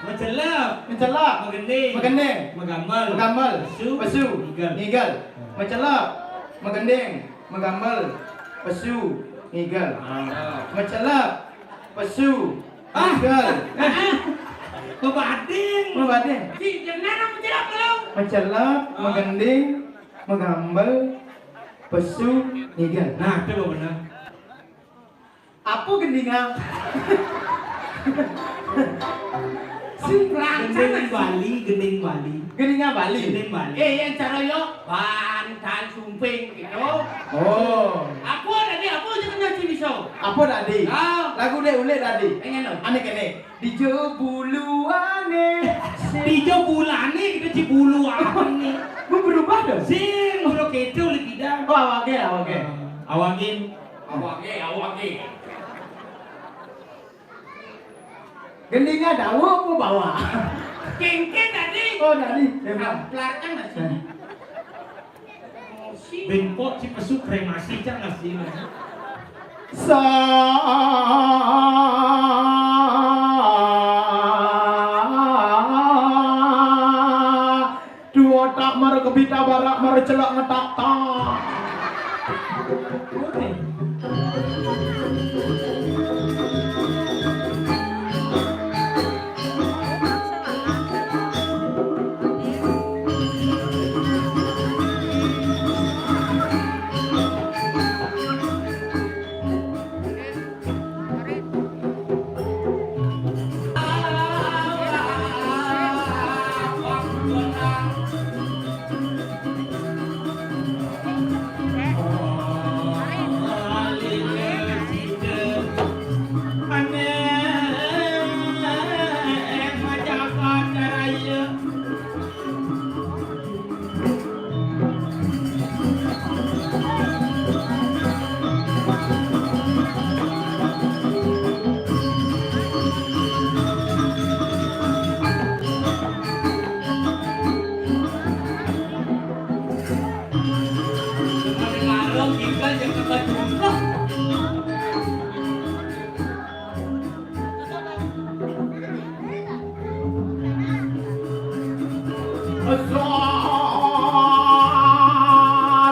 Mencelap. Mencelap. Megending. Megending. Megamel. Megamel. Pesu. Pesu. Ngigal. Ngigal. Mencelap. Megending. Megamel. Pesu. Ngigal. Ah. Mencelap. Pesu. Ah. Ngigal. Ah. Bebading. Bebading. Si, jangan mencelap kalau. Mencelap, ah, megending, megamel, pesu, ngigal. Nah, itu benar. Apa gendingan? Sing gending Bali, gending Bali. Gendingan Bali. Gending Bali. Eh, yang cara yo bantal sumping gitu. Oh. Apa tadi? Apa aja kena sini so? Apa tadi? Ah. Lagu dek ulik tadi. Pengen lo. Aneh kene. Dijo buluane. Dijo bulane kita ci buluane. Gue berubah dong. Sing udah kecil kita. Oh, awake, awake. Awakin. Awake, awake. Gendinga dawa apa bawa? Kengke tadi. Oh, tadi. Memang. Samplar kan masih. Eh. Emosi. Bengkok ci pesu kremasi cak nasi. Sa Dua tak mara kebita barak mara celak ngetak tak.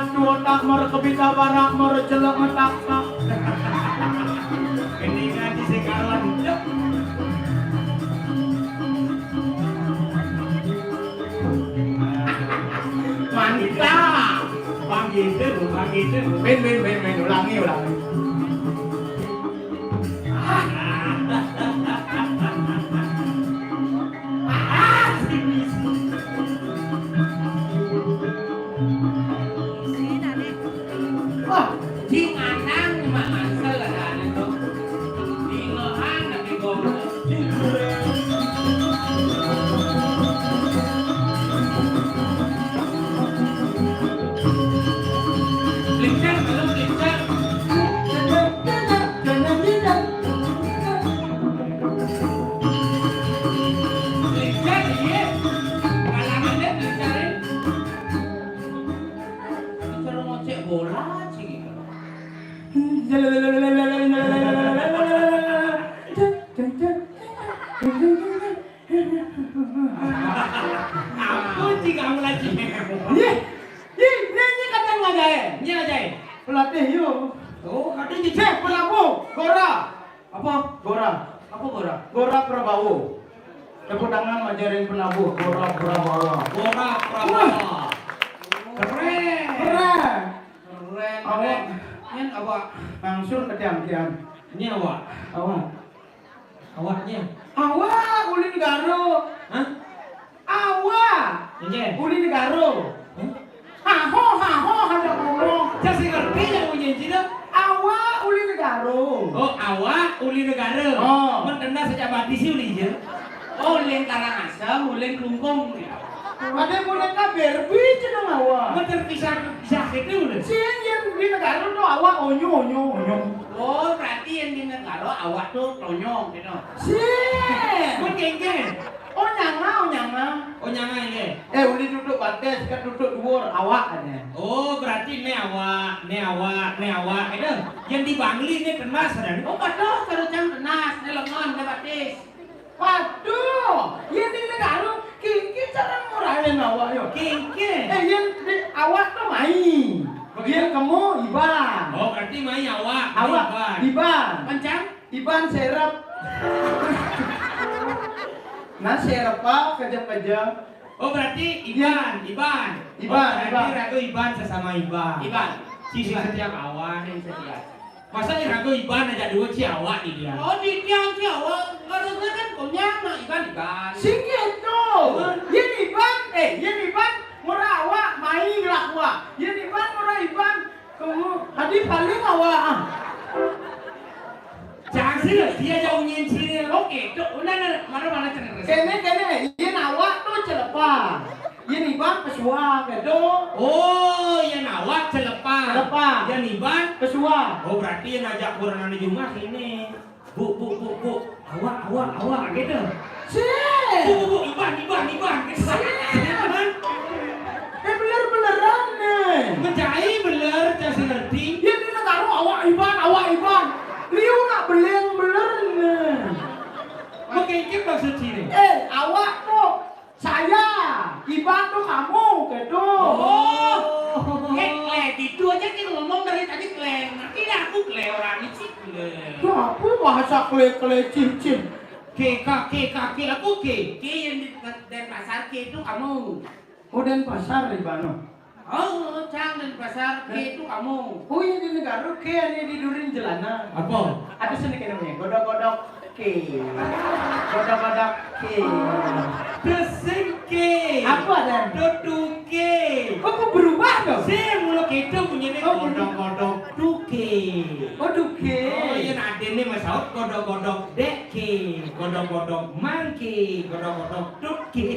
Satu otak mer kebita barak mer celek ngetak tak. Ini ngaji sekaran. Mantap. Bang gitu, bang gitu. Ben, ben, ben, ben, ulangi, ulangi. Wah, di mana nih Mak Mansel ada, ada tuh? Di mana nih, Bang? Lincah, belum lincah. Apa sih kamu lagi? Yeh, yeh, ini, ini kadang ngajain. Ini ngajain. Pelatih yuk. Oh, ada di Cek Pelabuh, Gora. Apa? Gora. Apa Gora? Gora Prabowo. Tepuk tangan majarin penabuh Gora Prabowo. Gora Prabowo. Wah. Keren. Keren. Keren, awak. Keren. Yang awak. Langsung ke tiang-tiang. Ini awak. Awak. Awaknya. Awak ulin garo. Hah? Awak. Inggih. Uli negaro. Hah? Haho, haho, ada ngomong. Jas sing ngerti yang punya Cina. Awak uli negaro. Oh, awak uli negara. Oh. Mentenda sejak mati sih uli je. Oh, ulin Karangasem, ulin Klungkung. Ada boneka Barbie cenah awak. Terpisah-pisah gitu udah. Sih yang di negara tuh awak onyo, onyo, onyo. Oh, berarti yang di negara awak tuh tonyong gitu. Sih. Mun kengkeng. Oh, nyanga, oh, nyanga. Oh, nyanga, inggih. Eh, uli duduk batis, kan duduk dhuwur, awak, katanya. Oh, berarti ne awak, ne awak, ne awak, gitu. Yang di Bangli ne tenas, kan? Oh, padoh, karo cang tenas, ne lengon, ne batis. Waduh, yang di negara, kiki cara murahin awak, yo. Kiki. Eh, yang di awak tuh mai. Begitu. Yang kemu, Iban. Oh, berarti mai awak, mai Awak, Iban. Iban. Kencang? Iban serep. Nah, serep apa? Kejep-kejep. Oh, berarti Iban, Iban. Iban, oh, berarti Iban. Ragu Iban sesama Iban. Iban. Si, si Iban. Setiap awak. Si setiap. Masa ni ragu Iban aja dua si awak ni dia? Oh, di tiang si awak. Harusnya kan punya anak Iban, Iban. Sing gitu. Iban. Yen Iban, eh, yen Iban murah awak, mai lah awak. Yen Iban murah Iban, Kamu tadi paling awak, ah. Jangan sih, dia jauh nyincir. Oke, tuh, udah, udah, mana, mana cenah. Kene, kene, yen awak tuh celepa. Yen Iban pesua, gitu. Oh, yen awak celepa. Celepa. Yen Iban? Pesua. Oh, berarti yang ngajak kurang anu jumah ini. Bu, bu, bu, bu, awak, awak, awak, gitu. Sih. Bu, bu, bu, Iban, Iban, Iban, gitu. Sih. Gitu kan? Eh, beler-beleran nih. Mencai beler, jas ngerti. Ya, ini karo awak Iban, awak Iban. Liu nak beleng beler nih. Mengkengkeng maksud sini. Eh, awak kok. Saya, Iban tuh kamu, gitu. Oh. Eh, Kle, gitu aja kita ngomong dari tadi, Kle. Ngerti dah aku, Kle, orang ini sih, Kle. Tuh, apa bahasa Kle, Kle, Cin, Cin? Ke, ka, ke, ka, ke, aku ke. Ke yang di Denpasar, ke itu kamu. Oh, Denpasar, Iban, oh. Oh, cang Denpasar, ke itu kamu. Oh, iya, di negara ke, ini di durin jalanan. Apa? Ada sini kena punya, godok-godok ke. Godok-godok ke. Dressing ke. Apa dan? Duduk ke. Oh, kok berubah tuh? Sih, mulu gitu bunyinya. Oh, berubah. Godok-godok duke. Oh, duke. Oh, iya, nah, adene Mas Saud, godok-godok dek ke. Godok-godok mangke, godok-godok Tutke.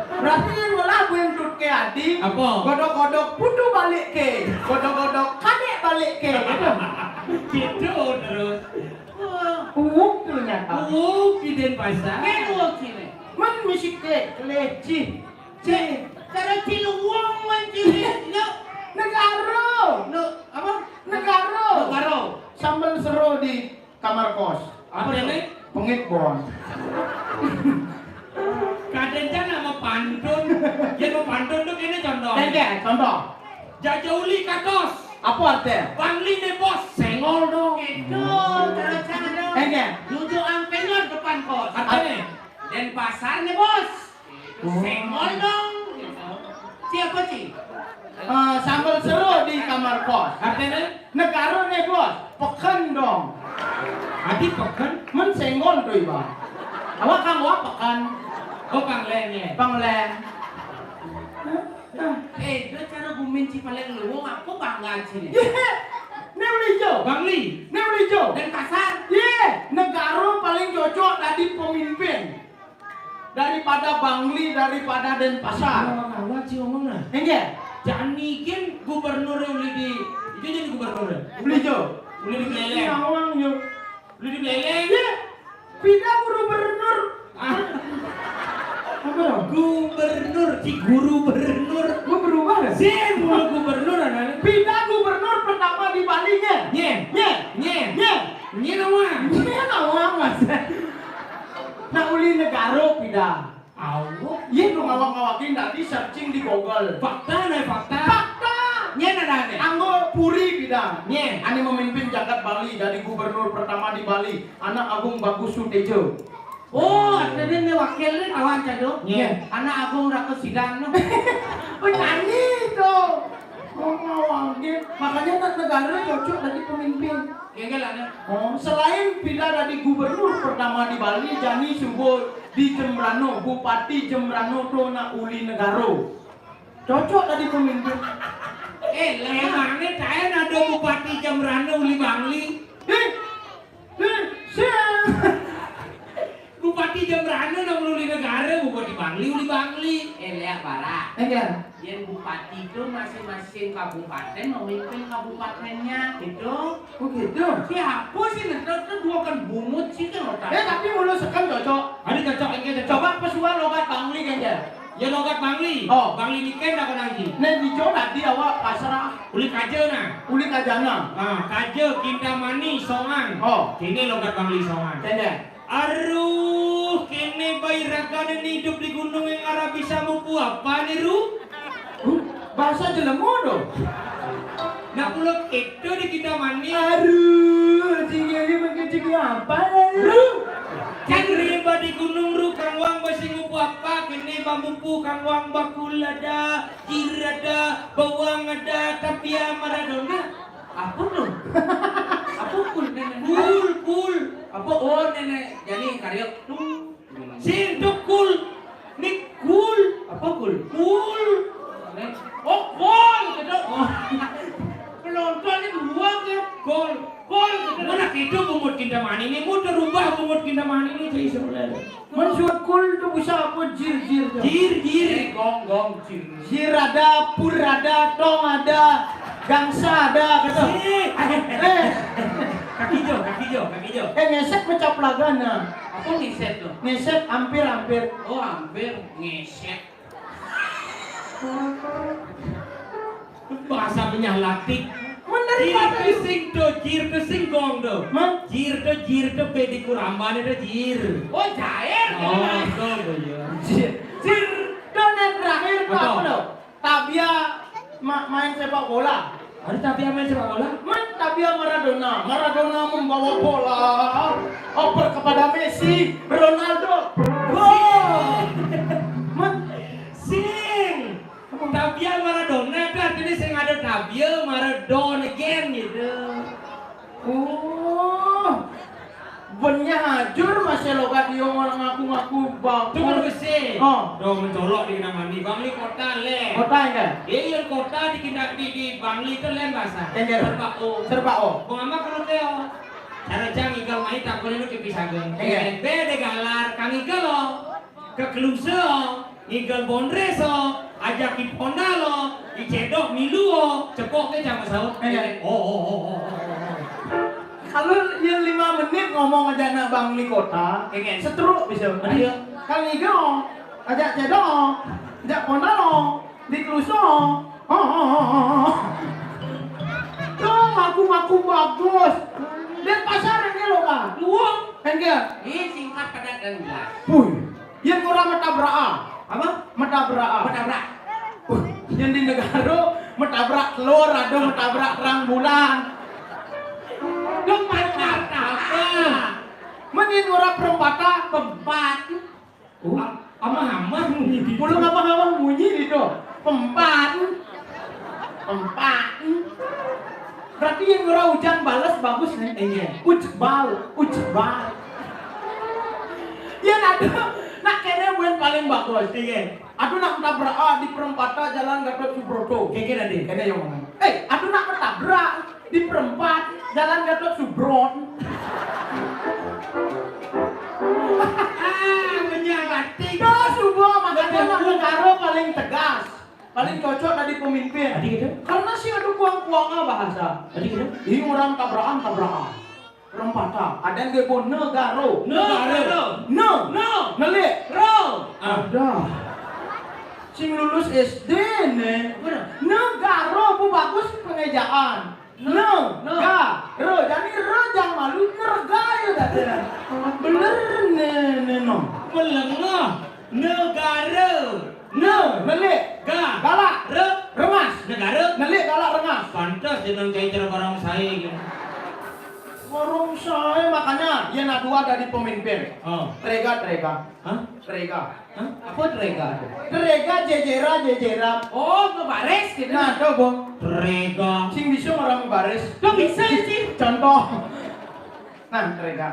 Berarti yang ngelah buin tutke adi. Apa? Godok-godok putu balik ke. Godok-godok kadek balik ke. Gitu. Gitu terus. Wah. Uwuk ternyata. Uwuk di Denpasar. Kayak uwuk sini. Men misi ke, keleci. Cek, cara Ciliwung men sini. Lo. Negaro. Lo, apa? Negaro. Negaro. Sambal sero di kamar kos. Apa ini? Pengit bon. Kadang kan sama pantun. Dia mau pantun tuh ini contoh. Oke, contoh. Jajauli katos. Apa artinya? Bangli ne bos, sengol dong. Itu, cara-cara dong. Oke. Duduk angpenyot depan kos. Artinya? Denpasar ne bos. Sengol dong. Siapa sih? Eh, sambal sero di kamar kos. Artinya? Negara ne bos, peken dong. Adi peken? Men sengol tuh iba. Awak kang wak peken. Oh, pangleng ya? Pangleng. Eh, dia cara gumin ci paling luwung, aku bangga sini. Ye, ne ulijo. Bangli. Ne ulijo. Denpasar. Ye, negara paling cocok jadi pemimpin. Daripada Bangli, daripada Denpasar. Orang awak sih ngomong nah. Enggak. Jani kan gubernur yang udah di, itu jadi gubernur ya? Beli jo. Udah di Beleleng. Ini awang jo. Udah di Beleleng. Ya. Pindah gubernur. Ah. Apa dong? Gubernur, si guru bernur. Gua berubah ya? Sih, mulu gubernur anaknya. Pindah gubernur pertama di Bali nya. Nye. Nye. Nyén nawang. Nyén nawang, Mas. Nak uli negara pida. Awak. Yén nu ngawak-ngawakin tadi searching di Google. Fakta, nah, fakta. Fakta. Nyén ada né. Anggo Puri pida. Nyén. Ané memimpin jagat Bali, jadi gubernur pertama di Bali. Anak Agung Bagus Sutejo. Oh, artinya né wakil né kawan cado. Nyén. Anak Agung Raka Sidang no. Penyanyi itu. Oh, ngawangin. Makanya nak negara cocok jadi pemimpin. Genggelan ya. Oh, selain pida jadi gubernur pertama di Bali, jani suba di Jembrana, Bupati Jembrana to nak uli negara. Cocok jadi pemimpin. Eh, emangné taén ada Bupati Jembrana uli Bangli? Eh, eh, siap. Bupati Jembrana nak uli negara, Bupati Bangli uli Bangli. Eh, léak bara. Enggak. Yén bupati itu masing-masing kabupaten memimpin kabupatennya, gitu. Oh, gitu. Siapa sih ngerti itu dua kan bungut sih kan otak. Eh, tapi mulu sekan cocok. Ada cocok, enggak cocok. Coba pesuan logat Bangli, enggak? Ya, logat Bangli. Oh. Bangli niken dah kena lagi. Né dijo tadi awak pasrah. Uli kaja nah. Uli kajana. Ah, kaja, kintamani, songan. Oh. Kéné logat Bangli songan. Kéné. Aruh, kéné baé ragané né idup di gunung yang arah bisa mupu apa né, Ru? Huh? Bahasa jelema to. Nak pulo kéto di kintamani. Aruh, cing ini makan cing apa né, Ru? Kéné ba di gunung, Ru, kang wang basi mupu apa, kéné ba mupu kang wang bakul ada, jir ada, bawang ada, tapi ya Maradona. Apa to? Apa kul, Néné? Kul, kul. Apa, oh, Néné, jadi karya kul. Sing to kul. Né kul. Apa kul? Kul. Né. Oh, kol, gitu. Oh. Penonton ini buang ya. Kol. Kol, gitu. Mana gitu bungut kintamani né, mau terubah bungut kintamani né, jadi sebenarnya. Mun surat kul to bisa apa? Jir, jir to. Jir, jir. Eh, gong, gong, jir. Jir ada, pur ada, tong ada, gangsa ada, gitu. Sih. Eh. Kaki jo, kaki jo, kaki jo. Eh, ngését pecah pelagan, nah. Apa ngését to? Ngését ampir-ampir. Oh, ampir, ngését. Bahasa penyah latik. Bener, jir Pak. Kesing to, jir kesing gong to. Hah? Jir to, jir to, pedi kurambane to, jir. Oh, jair. Oh, betul, betul. Jir. Jir to, yang terakhir to apa to? Tabia ma-, main sepak bola. Ada tabia main sepak bola? Man, tabia Maradona. Maradona membawa bola. Oper kepada Messi, Ronaldo. Gol. Man. Sing. Tabia Maradona itu artinya sing ada tabia Maradona again gitu. Oh. Benyah ajur masih logat dia orang ngaku-ngaku bagus. Tunggu besi. Oh. Dong mencolok di Kintamani. Bangli kota lé. Kota enggak? Iya, kota di Kinta-, di, di Bangli itu lé bahasa. Enggak. Serba O. Serba O. Mau apa kalau Teo? Cara jang igal mai tak boleh lu kepisah geng. Enggak. Beda galar, kang igal lo. Kekeluse, ngigel bondres, ajak i ponda lo, i cedok milu, cepok ke jama saut. Iya. Oh, oh, oh, oh, oh. Kalau yang lima menit ngomong aja anak bangli kota, Kengen. Setruk bisa. Aduh. Kan ngigel, ajak cedok, ajak ponda lo, di keluso. Oh, oh, oh, oh, oh. Tuh, ngaku-ngaku bagus. Dan pasar ini lo, Kak. Luang. Kan dia? Ini singkat padat dan jelas. Puh. Yén ora metabrakan. Apa? Metabrakan. Metabrak. Uh, yén di negara metabrak telur, ada metabrak terang bulan. Lu metabrak apa? Mending ora perempatan, pempat. Oh, amah-amah munyi di. Pulang amah-amah munyi di to. Pempat. Pempat. Berarti yang ora ujan bales bagus nih. Iya. Ujbal, ujbal. Ya, aduh, nak kene buin paling bagus. Iya. Aduh, nak tabrak, ah, di perempatan Jalan Gatot Subroto. Keke tadi. Kene yang ngomong. Eh, aduh, nak tabrak di perempat Jalan Gatot Subron. Ah, menyang batik. Tuh, subuh, makanya nak negara paling tegas. Paling cocok tadi pemimpin. Tadi gitu? Karena sih aduh kuang-kuangnya bahasa. Tadi gitu? Ini orang tabrakan, tabrakan. Rempata, ada yang gebo negaro. Negaro. Ne. Ne. Nelik. Ro. Ada. Sing lulus S D ne. Apa dah? Negaro, bu, bagus pengejaan. Ne. Ne. Ga. Ro. Jadi ro jang malu, ner Bener ne, ne, no. Melengah. Negara. Ne, nelik. Ga. Galak. Re. Rengas. Negara. Nelik, galak, rengas. Pantes jeneng cai cara barang sae. Barang sae, makanya ye nak dua dadi pemimpin. Oh. Trega, trega. Hah? Trega. Hah? Apa trega tu? Trega, jejera, jejera. Oh, ngebaris gitu. Nah, coba. Trega. Sing bisa orang ngebaris. Kok bisa sih? Contoh. Nah, trega.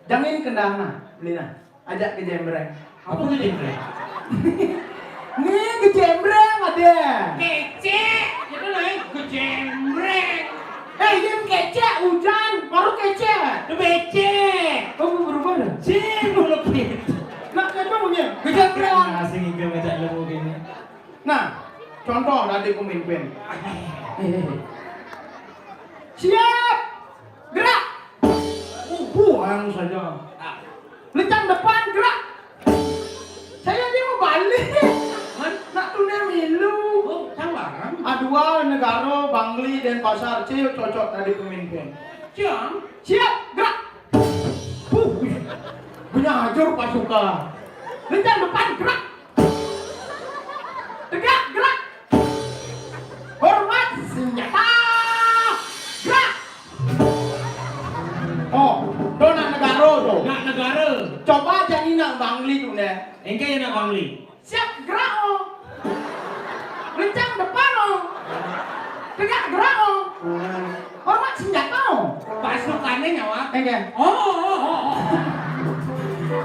Jangin kendang, nah, beli, nah. Ajak kejembreng. Apa kejembreng? Nih, kejembreng ada. Kecek. Itu naik kejembreng. Eh, yang kecek, hujan, baru kecek. Itu becek. Oh, berubah dah. Sing, mulut gitu. Nak, siapa punya? Kejembreng. Asing juga ngajak lu begini. Nah, contoh nanti pemimpin. Siap. Gerak. Uh, buang saja. Lencang depan, gerak. Saya dia mau balik. Hah? Nak tunda milu. Oh, salah kan? Adua, Negara, Bangli, Denpasar, Ciu cocok tadi pemimpin. Siap. Siap, gerak. Puh, punya hancur pasukan. Lencang depan, gerak. Tegak, gerak. Hormat senjata. Gerak. Oh, do nak Negara tu. Nak Negara. Coba jani nak Bangli tu, neh. Engke ye nak Bangli. Siap, gerak, oh. Rencang depan, oh. Tegak, gerak, oh. Hormat senjata, oh. Pasukannya nyawa. Engke. Oh, oh, oh, oh, oh.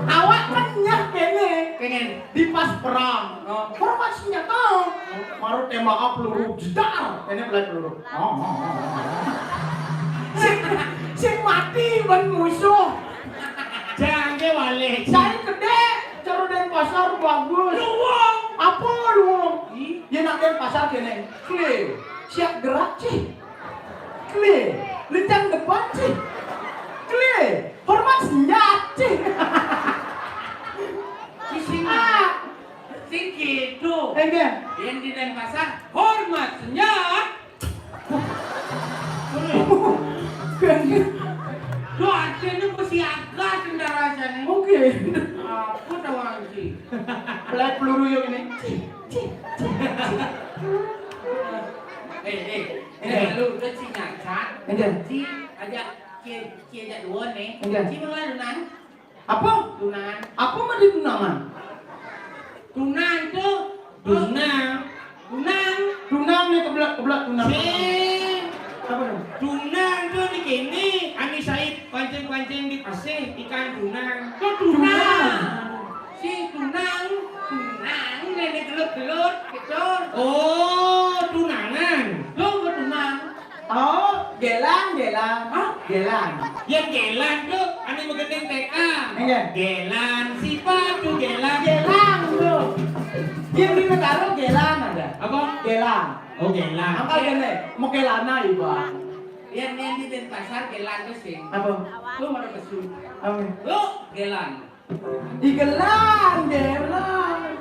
Awak kan nyah kene. Pengen. Di pas perang. Oh. Hormat senjata, oh. Baru tembak peluru, jedar. Ini mulai peluru. Oh, oh, oh, oh. Sing, sing mati ban musuh. Jangke wale. Saya gede, cara Denpasar bagus. Luwung. Apa luwung? Ih. Ye nak Denpasar kene. Kle. Siap gerak, cih. Kle. Lencang depan, cih. Kle. Hormat senjat, cih. Sing, ah, sing gitu. Engke. Yang di Denpasar, hormat senjat. Tuh, artinya mesti agak tentara sana. Oke. Apa tahu sih? Pelat peluru yuk ini. Cih, cih, cih, cih. Eh, eh, eh, lu udah sih nyacat. Iya. Sih, ajak, cie, cie ajak dua nih. Iya. Sih, lu lalu nang. Apa? Tunangan. Apa mah di tunangan? Tunang tu. Tunang. Tunang. Tunang ni kebelat-kebelat tunang. Sing. Apa tu? Tunang tu ni kini, ani Said pancing-pancing di pasir, ikan tunang. Tu tunang. Tunang. Si tunang, tunang, nenek gelut-gelut, gitu. Oh, tunangan. Tu tunang. Oh, gelan, gelan. Hah? Gelan. Yang gelan tu, ane megending T K. Iya. Gelan, sipatu gelan. Gelan tu. Yang di Negara gelan ada. Apa? Gelan. Oh, gelan. Apa gini? Mau gelana, Iba. Yang, yang di Denpasar gelan tu sih. Apa? Tu mana pesu? Apa? Tu gelan. Igelan, gelan.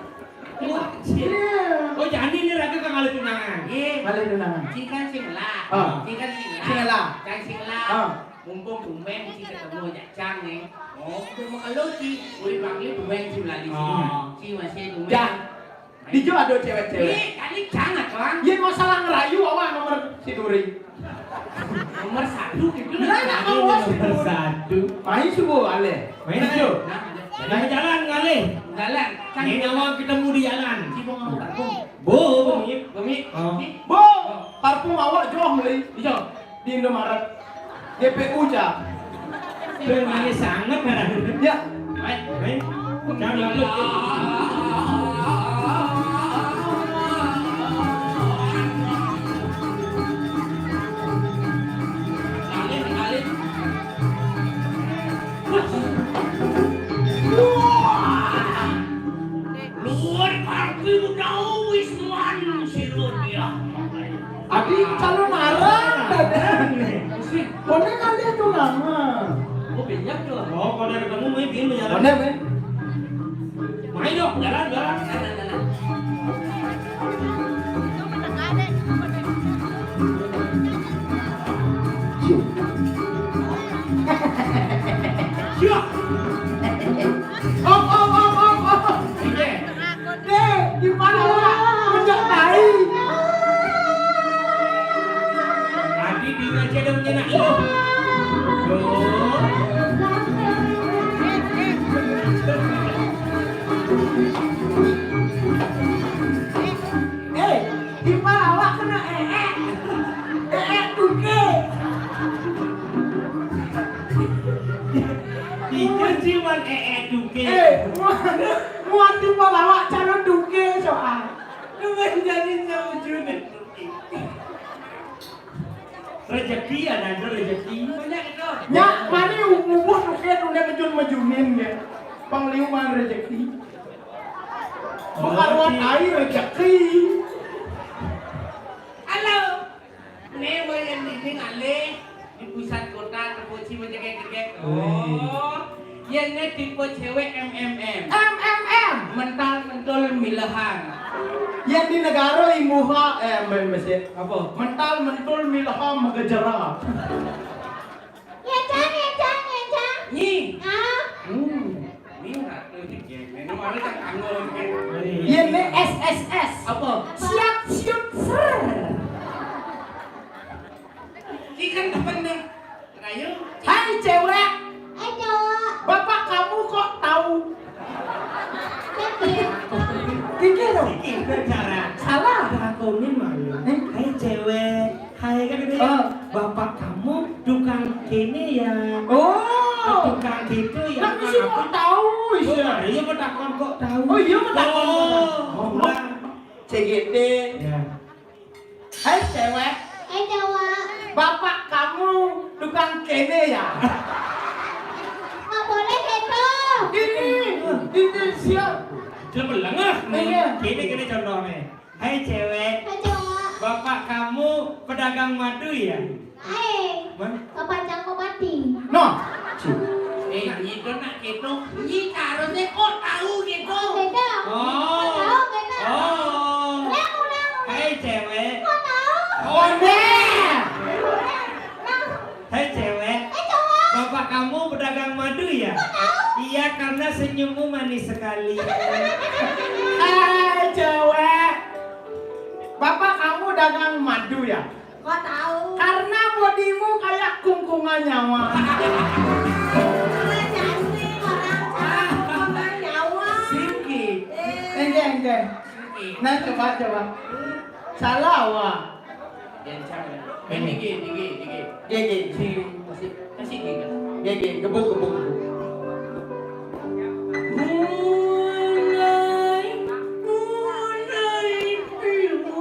Wah, cik. Iya. Oh, jani ni raga kang ngalih tunangan. Iya. Ngalih tunangan. Cik kan sing lah. Ah. Cik kan sing lah. Sing lah. Kan sing lah. Ah. Mumpung tumben cik ketemu Cak Cang nih. Oh, udah mau kalau cik, boleh panggil tumben cik lali sini. Ah. Cik masih tumben. Ya. Di jo ada cewek-cewek. Ih, kali jangan, Bang. Iya, masalah ngerayu awak nomor si Duri. Nomor satu gitu. Lah, nak nomor satu. Main subuh aleh. Main jo. Nah, jalan ngalih. Jalan. Kan ini awak ketemu di jalan. Si Bung apa, Bung? Bu, Bu, Bumi. Bumi. Oh. Bu, parfum awak joh beli. Ijo. Di Indomaret. G P U, Cak. Beli sangat, kan? Ya. Baik, baik. Jangan lupa. Alim, alim. Wah. Luar parkir tahu Wisman Sirot ya. Adi calon arang, dadan. Koné ngalih tunangan. Oh, pinjam tuh. Oh, koné ketemu, main, main, main. Koné, main. Main dong, jalan, jalan. Siu. Muat di bawah cara duke soal. Menjadi seujune. Rezeki ya, ada rezeki. Banyak itu. Nya, mani umur duke dunia mejun-mejunin ya. Pangliuman rezeki. Pengaruan air rezeki. Halo. Né wayah nini ngalih di pusat kota, tepuci menjegek-jegek. Oh, yen né tipe cewek M M M. M M M. Mental mentul milehan. Yang di negara imuha, eh, mbak, mbak, sih. Apa? Mental mentul milehan megejerak. Ya, Cang, ya, Cang, ya, Cang. Nyi. Ah. Hmm. Ini ratu nih, Ki. Ini malu tak kanggo, Ki. Iya, ini S S S. Apa? Siap, siap, ser. Ki kan depan nih. Rayu. Hai, cewek. Hai, cowok. Bapak kamu kok tahu? Pikir dong. Pikir cara. Salah. Takonin malu. Eh? Hai, cewek. Hai, kan gitu ya. Oh. Bapak kamu tukang kene ya. Oh. Tukang gitu ya. Tapi sih kok tahu, iya. Iya, kok takon kok tahu. Oh, iya, kok takon kok tahu. Oh, C G T. Ya. Hai, cewek. Hai, cowok. Bapak kamu tukang kene ya? Nggak boleh gitu. Ini, ini siap. Dia melengah nih. Iya. Kene, kene contohnya. Hai, cewek. Hai, cowok. Bapak kamu pedagang madu ya? Hai. Mana? Bapak Cangkok mati. Noh. Eh, nyi do nak gitu. Nyi harusnya kok tahu gitu. Gitu. Oh. Kok tahu gitu. Oh. Ulang, ulang, ulang. Hai, cewek. Kok tahu? Onde. Ulang. Hai, cewek. Eh, cowok. Bapak kamu pedagang madu ya? Kok tahu? Iya, karena senyummu manis sekali. Hai, cewek. Bapak kamu dagang madu ya? Kok tahu? Karena bodimu kayak kungkungan nyawa. Karena cantik, orang cakep, kungkungan nyawa. Siki. Eh. Enggak, enggak. Siki. Nah, coba, coba. Salah, wah. Jangan salah. Main dikit, dikit, dikit. Gigi. Si, si, si, gigi. Gigi, gebuk, gebuk, gebuk. Mulai, mulai, ibu.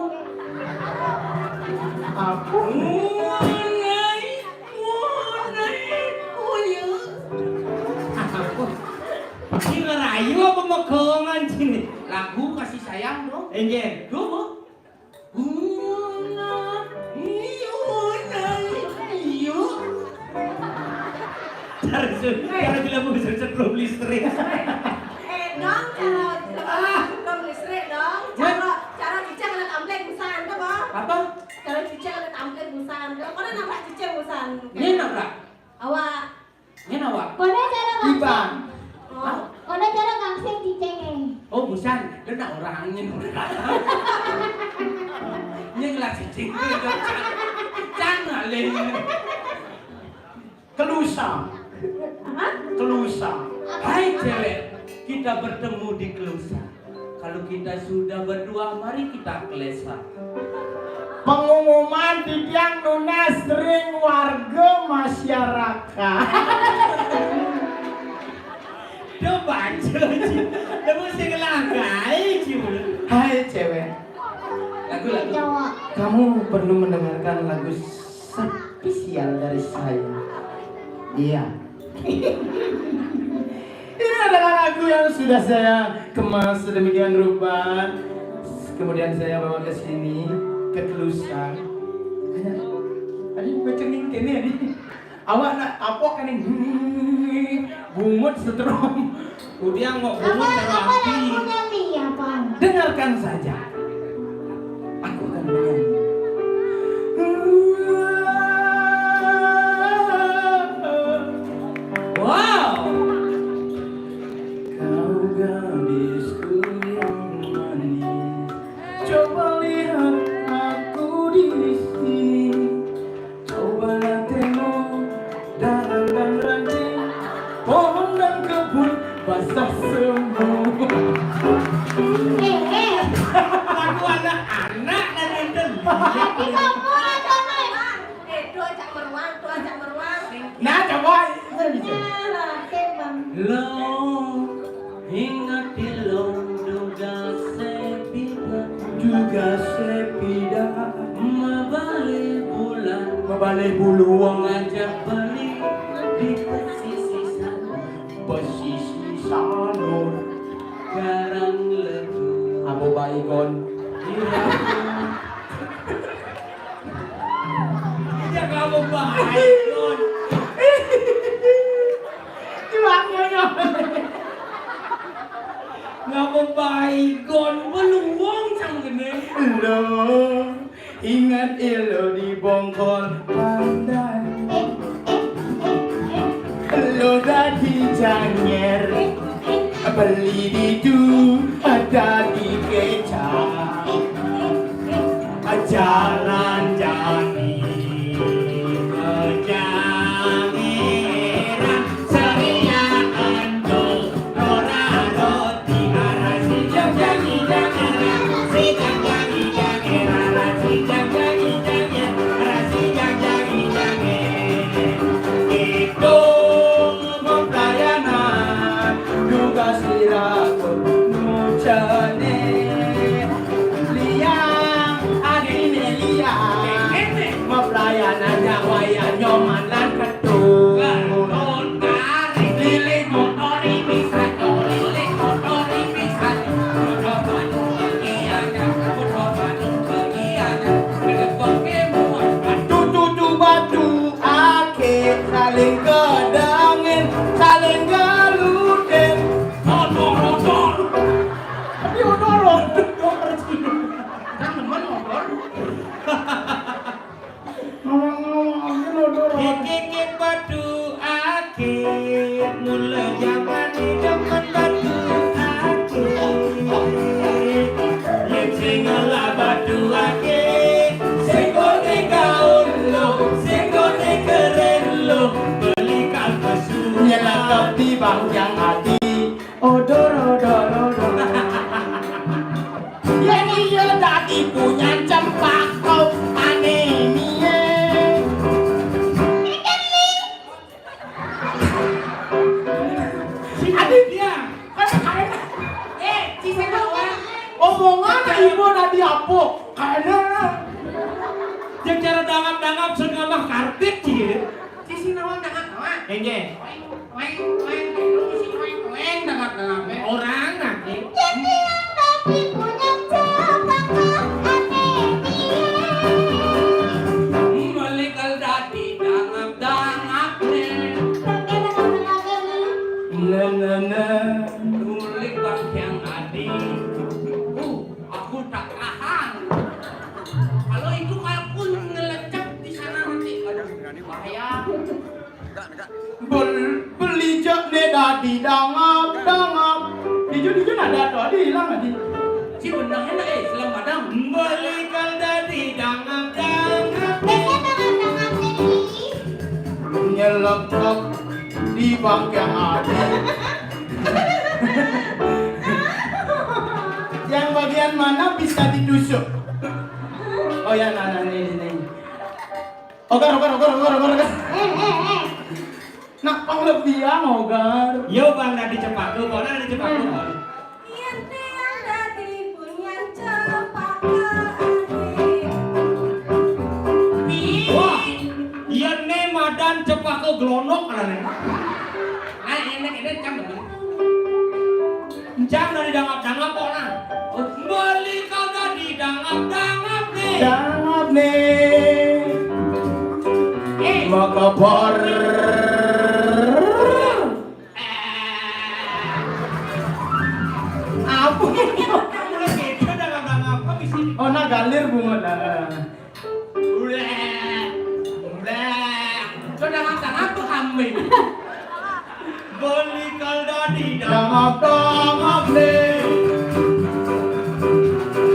Apa? Mulai, mulai, uyu. Apa? Sing ngerayu apa megongan sini? Lagu kasih sayang dong. Enggak. Dong. Bunga, iyo, nai, iyo. Cara su-, cara bilang mau bisa ceplok listrik. Eh, dong, cara, cara ceplok listrik, dong. Cara, cara cicing ada tampil busan, apa? Apa? Cara cicing ada tampil busan. Kalau pernah nabrak cicing busan? Ini nabrak? Awak. Ini awak. Kono cara gangsing. Iban. Oh. Hah? Kono cara gangsing cicing, eh. Oh, busan. Dia nak orang angin. Ini gelas cicing. Cang, cang, alih. Kelusa. Apa? Kelusa. Apa? Hai, cewek. Kita bertemu di Kelusa. Kalau kita sudah berdua, mari kita kelesa. Pengumuman titiang nunas ring warga masyarakat. Dia baca, Ci. Dia mesti ngelangkai, Ci. Hai, cewek. Lagu, lagu. Cowok. Kamu perlu mendengarkan lagu spesial dari saya. Iya. Ini adalah lagu yang sudah saya kemas sedemikian rupa. Kemudian saya bawa ke sini, ke Kelusa. Hanya, aduh, baca ni, kene ni. Awak nak apa kan ni? Bungut setrum. Udiang mau bungut apa, apa terlaki. Lagunya ni, apa? Dengarkan saja. Aku akan menyanyi. Wow. Kau gadisku yang manis, coba lihat aku di sini. Cobalah tengok dahan dan ranting, pohon dan kebun basah semua. Eh, eh. Balé buluang ngajak beli di pesisir sana. Pesisir sana. Garang lebu. Apa baygon? Iya. Iya, kamu baygon. Ngapa baygon? Beluang sang gede. Lo ingat elo di Bongkol Pandai. Lo dadi janyer. Beli ditu dadi kecap. Jalan jani, jalan Saling gedangin, saling geludin. Odor-odor. Tapi odor, odor, odor. Kan demen odor. Ngomong-ngomong, ini odor. Kikik batu akik, mula zaman di demen batu akik. Yén sing ngelah batu akik, sing koné gaul lo, sing koné keren lo, beli kalpesu. Nyelekep di bangkiang ati, odor, odor, odor. Yén iya dadi punyan cempaka anémia. Adi dia. Kan kaya, eh, ci sing nawang. Omongan ibu dadi apa? Kaya. Yang cara dangap-dangap sing ngamah karpet, ci. Ci sing nawang dangap-dangap. Enggak. Weng, weng, weng, weng, dangap-dangap, eh. Orang nanti. Yang dia dadi punyan cempaka anémia. Beli kal dadi dangap-dangap, né. Nah, nah, nah. Tulik bangkiang adi. Uh, aku tak tahan. Kalau itu kalkun ngelecek di sana nanti, aduh, bahaya. Bel-, beli jak né dadi dangap-dangap. Dijo, dijo nada to, adi hilang adi. Ci bener enak, eh, Islam padang. Beli kal dadi dangap-dangap. Nyelekep di bangkiang adi. Yang bagian mana bisa ditusuk? Oh ya, nah, nah, ini, ini. Ogar, ogar, ogar, ogar, ogar, ogar. Eh, eh, eh. Nak panglebihan, ogar. Yo, Bang, dadi cempaka, Bang, dadi cempaka, Bang. Yén tiang dadi punyan cempaka anémia. Wah, yén né madan cempaka glonok, kan, né? Ah, enak, enak, cang, bener. Encang dadi dangap-dangap kok, nah. Beli kal dadi dangap-dangap, né. Dangap, né. Eh. Maka bar. Eh. Apa? Kamu lagi itu dangap-dangap, kok bisa? Oh, nah, galir bunga, nah. Udah. Udah. Sudah makan apa kambing? Beli kal dadi dangap-dangap, né.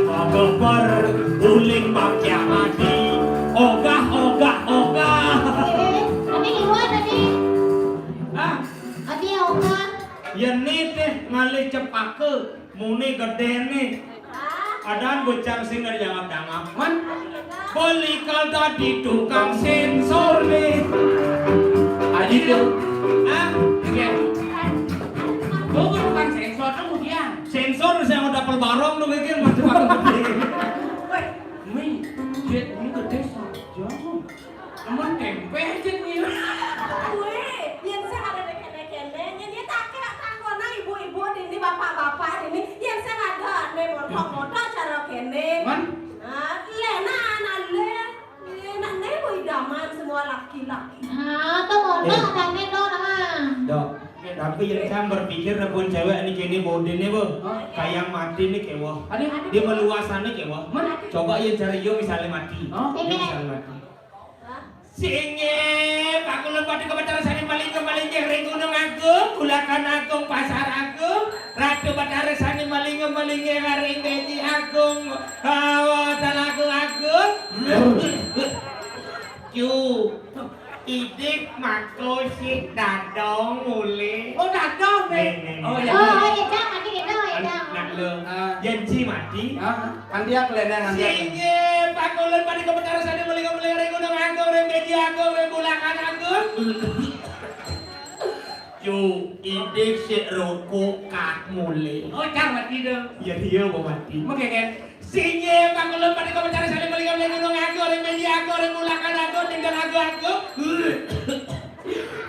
Apa bar uling bangkiang adi. Ogah, ogah, ogah. Eh, adi liwat adi. Ah, adi ogah. Yén né téh ngalih cempaka. Muné gedéné. Adan bocah sing dadi dangap-dangap. Man, beli kal dadi tukang sénsor né. Adi to. Hah? Iya. Gua tukang sénsor tuh dia. Sénsor sing mau dapel barong tuh mikir macam apa gedé. Wéh, mi, jet mi gedé saja. Kuwi, yén sing ada kéné-kéné, yén dia tak kira tanggonan ibu-ibu dini, bapak-bapak dini, yén sing ada né montok-montok cara kéné. Man? Nah, lé, nah, nah, lé. Lé, nah, né mau idaman semua laki-laki. Ah, to montok. Eh. Adané to, nah. Dok, tapi yén saya berpikir, rebon cewek ini kéné bodéné, Bu. Hah? Kayak mati nih, kéweh. Aduh. Dia meluasannya, kéweh. Man? Coba yén cara yo misalnya mati. Hah? Yo misalnya mati. Singgih, pakulun Patih ka Betara Sani Malingga-malinggih ring Gunung Agung, Bulakan Agung, Pasar Agung, Ratu Betara Sani Malingga-malinggih ring Béji Agung, Hawa Talaga Agung. Cu, idik mako si dadong mulih. Oh, dadong, Bék. Nih, nih, nih. Oh, ya. Oh, iya, Cang, mati gitu, ya, Cang. Nak lu. Ah. Yén ci mati. Ah. Kan dia kelénang, kan dia. Singgih, pakulun Patih ka Betara Sani Malingga-malinggih ring Gunung Agung, ring Béji Agung, ring Bulakan Agung. Cu, idik sik rokok kak mulih. Oh, cang mati dong. Ya, iya, mau mati. Oke, kan? Singgih, pakulun Patih ka Betara Sani Malingga-malinggih ring Gunung Agung, ring Béji Agung, ring Bulakan Agung, tinggal Agung-Agung.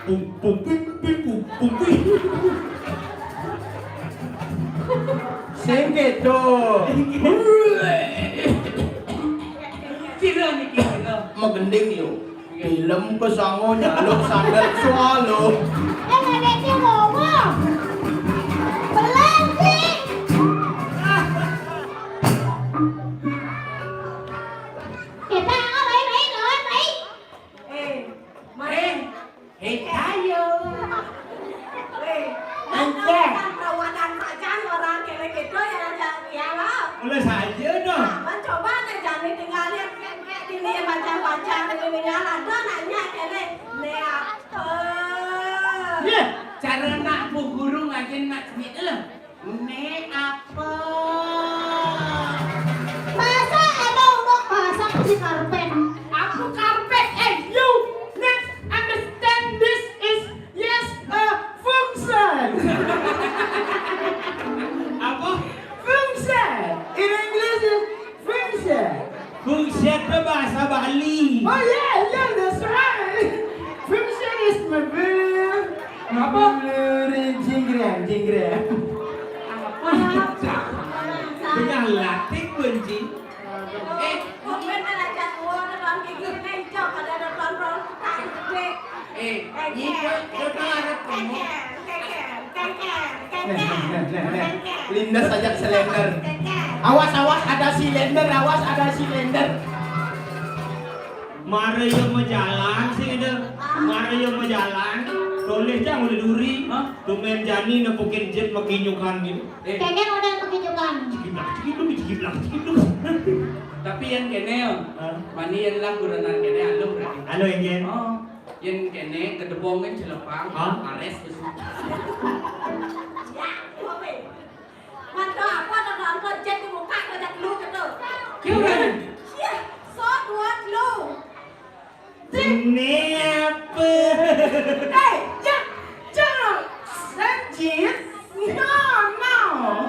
Pung, pung, ping, ping, pung, pung, ping. Sing kéto. Sira niki, sira. Magending yo. Film kesanga nyaluk sandal swallow. Eh, nenek dia ngomong. Belang sih. Kita apa, baik, baik, baik, baik. Eh, Mas. Eh, eh, ayo. Eh, Anjay. Kan perawatan pacan orang kéné kéto ya, ya, ya lah. Mulai saja dong. Nah, mencoba nih, jangan ditinggalin. Ini ya, pacan-pacan, ini tinggal ada nanya kéné. Né apa? Yé, cara nak Bu Guru ngajen nak seni lho. Né apa? Masa ada umak bahasa si karpet? Aku karpet, eh, you next understand this is yes, a function. Apa? Function. In English is function. Function itu bahasa Bali. Oh, yeah, yeah, that's right. Function is my boo. Apa? Jinggreng, jinggreng. Apa? Tengah latih kunci. Eh, mungkin ada jadwal nonton kayak gini, Cok, ada nonton Ron Tang gede. Eh, ini Cok, Cok, Cok, ada promo. Nah, nah, nah, nah. Lindes aja silinder. Awas, awas, ada silinder, awas, ada silinder. Mare yo majalan sih, Eder. Mare yo majalan. Toleh cang udah duri. Hah? Tumben jani nepukin jet makinyukan gitu. Eh. Kengkeng udah makinyukan. Cikiblak, cikibluk, cikiblak, cikibluk. Tapi yén kéné, Om. Hah? Mani yén lah kurenan kéné, anu berarti. Anu, yén. Oh. Yén kéné kedebongan celepang, hah? Ares terus. Ya, kowe. Mantu apa to nonton jet di muka to jak lu gitu. Kiuran. Iya, so dua lu. Ini apa? Eh, ya, jangan. Sanjit. No, no.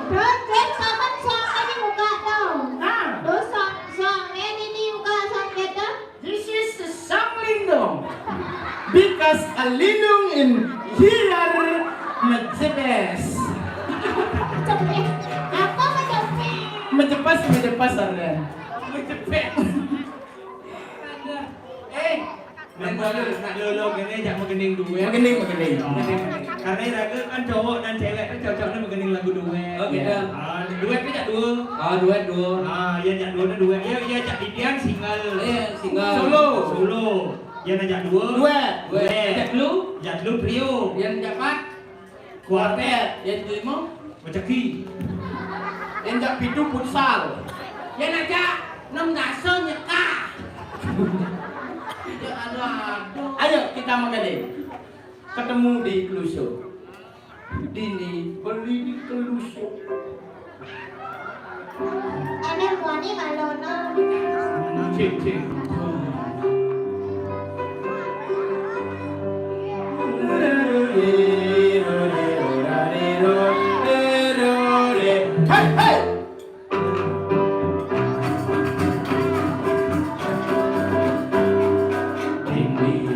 Terus, terus, paman suaranya buka dong. Ah. Terus, suang, suang, ini, ini, buka suang gitu. This is the song lindung. Because a lindung in here mejebes. Cepet. Apa mejebes? Mejebes, mejebes, Arlen. Mejebes. Aduh. Eh, nak dulu, nak dulu, gini, jak magending duet. Magending, magending. Magending, magending. Karena raga kan cowok dan cewek kan cocoknya magending lagu duet. Oh, gitu. Ah, duet kan jak dua. Ah, duet dua. Ah, ya jak dua, duet. Ya, ya jak didian single. Iya, single. Solo. Solo. Ya nak jak dua. Duet. Duet. Duet. Jak lu? Jak lu trio. Yang jak empat. Kuartet. Yang kelima? Rezeki. Yang jak pitu futsal. Yang nak jak enam dasa nyekah. Ya, aduh, aduh. Ayo, kita makan deh. Ketemu di Kelusuk. Dini beli di Kelusuk. Emang wani malono. Cik, cik. Hey, hey! Dini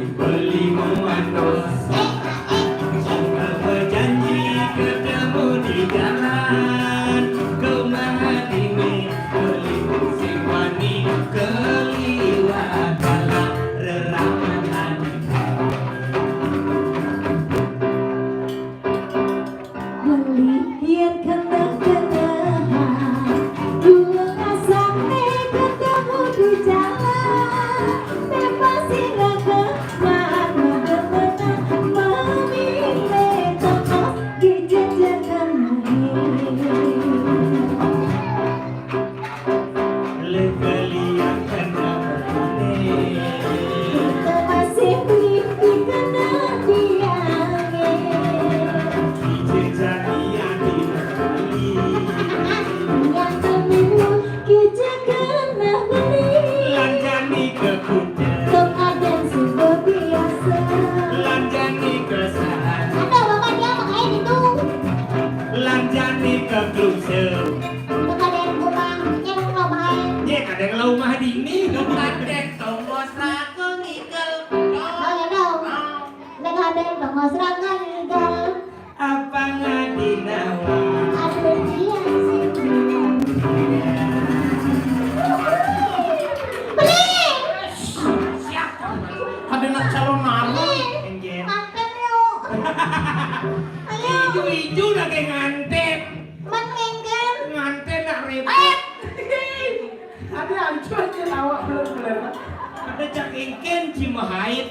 Kok kadén sing biasa. Lanjani keresahan. Ada bapak dia makanya gitu. Lanjani kekluse. Kok kadén rumah yang mau main. Ye, kadang lau mah dini. Kok kadén tongos rago ngikel. Oh, ya dong. Nek kadén tongos rago ngikel. Apa ngadinawa? Aduh, iya sih. Beli. Siap. Ada nak calon malu. Enggak. Manten yuk. Ayo. Ijo-ijo udah kayak nganten. Man ngengken. Nganten nak ribet. Ada ancu aja lawak belum bener. Ada cak engken cimahait.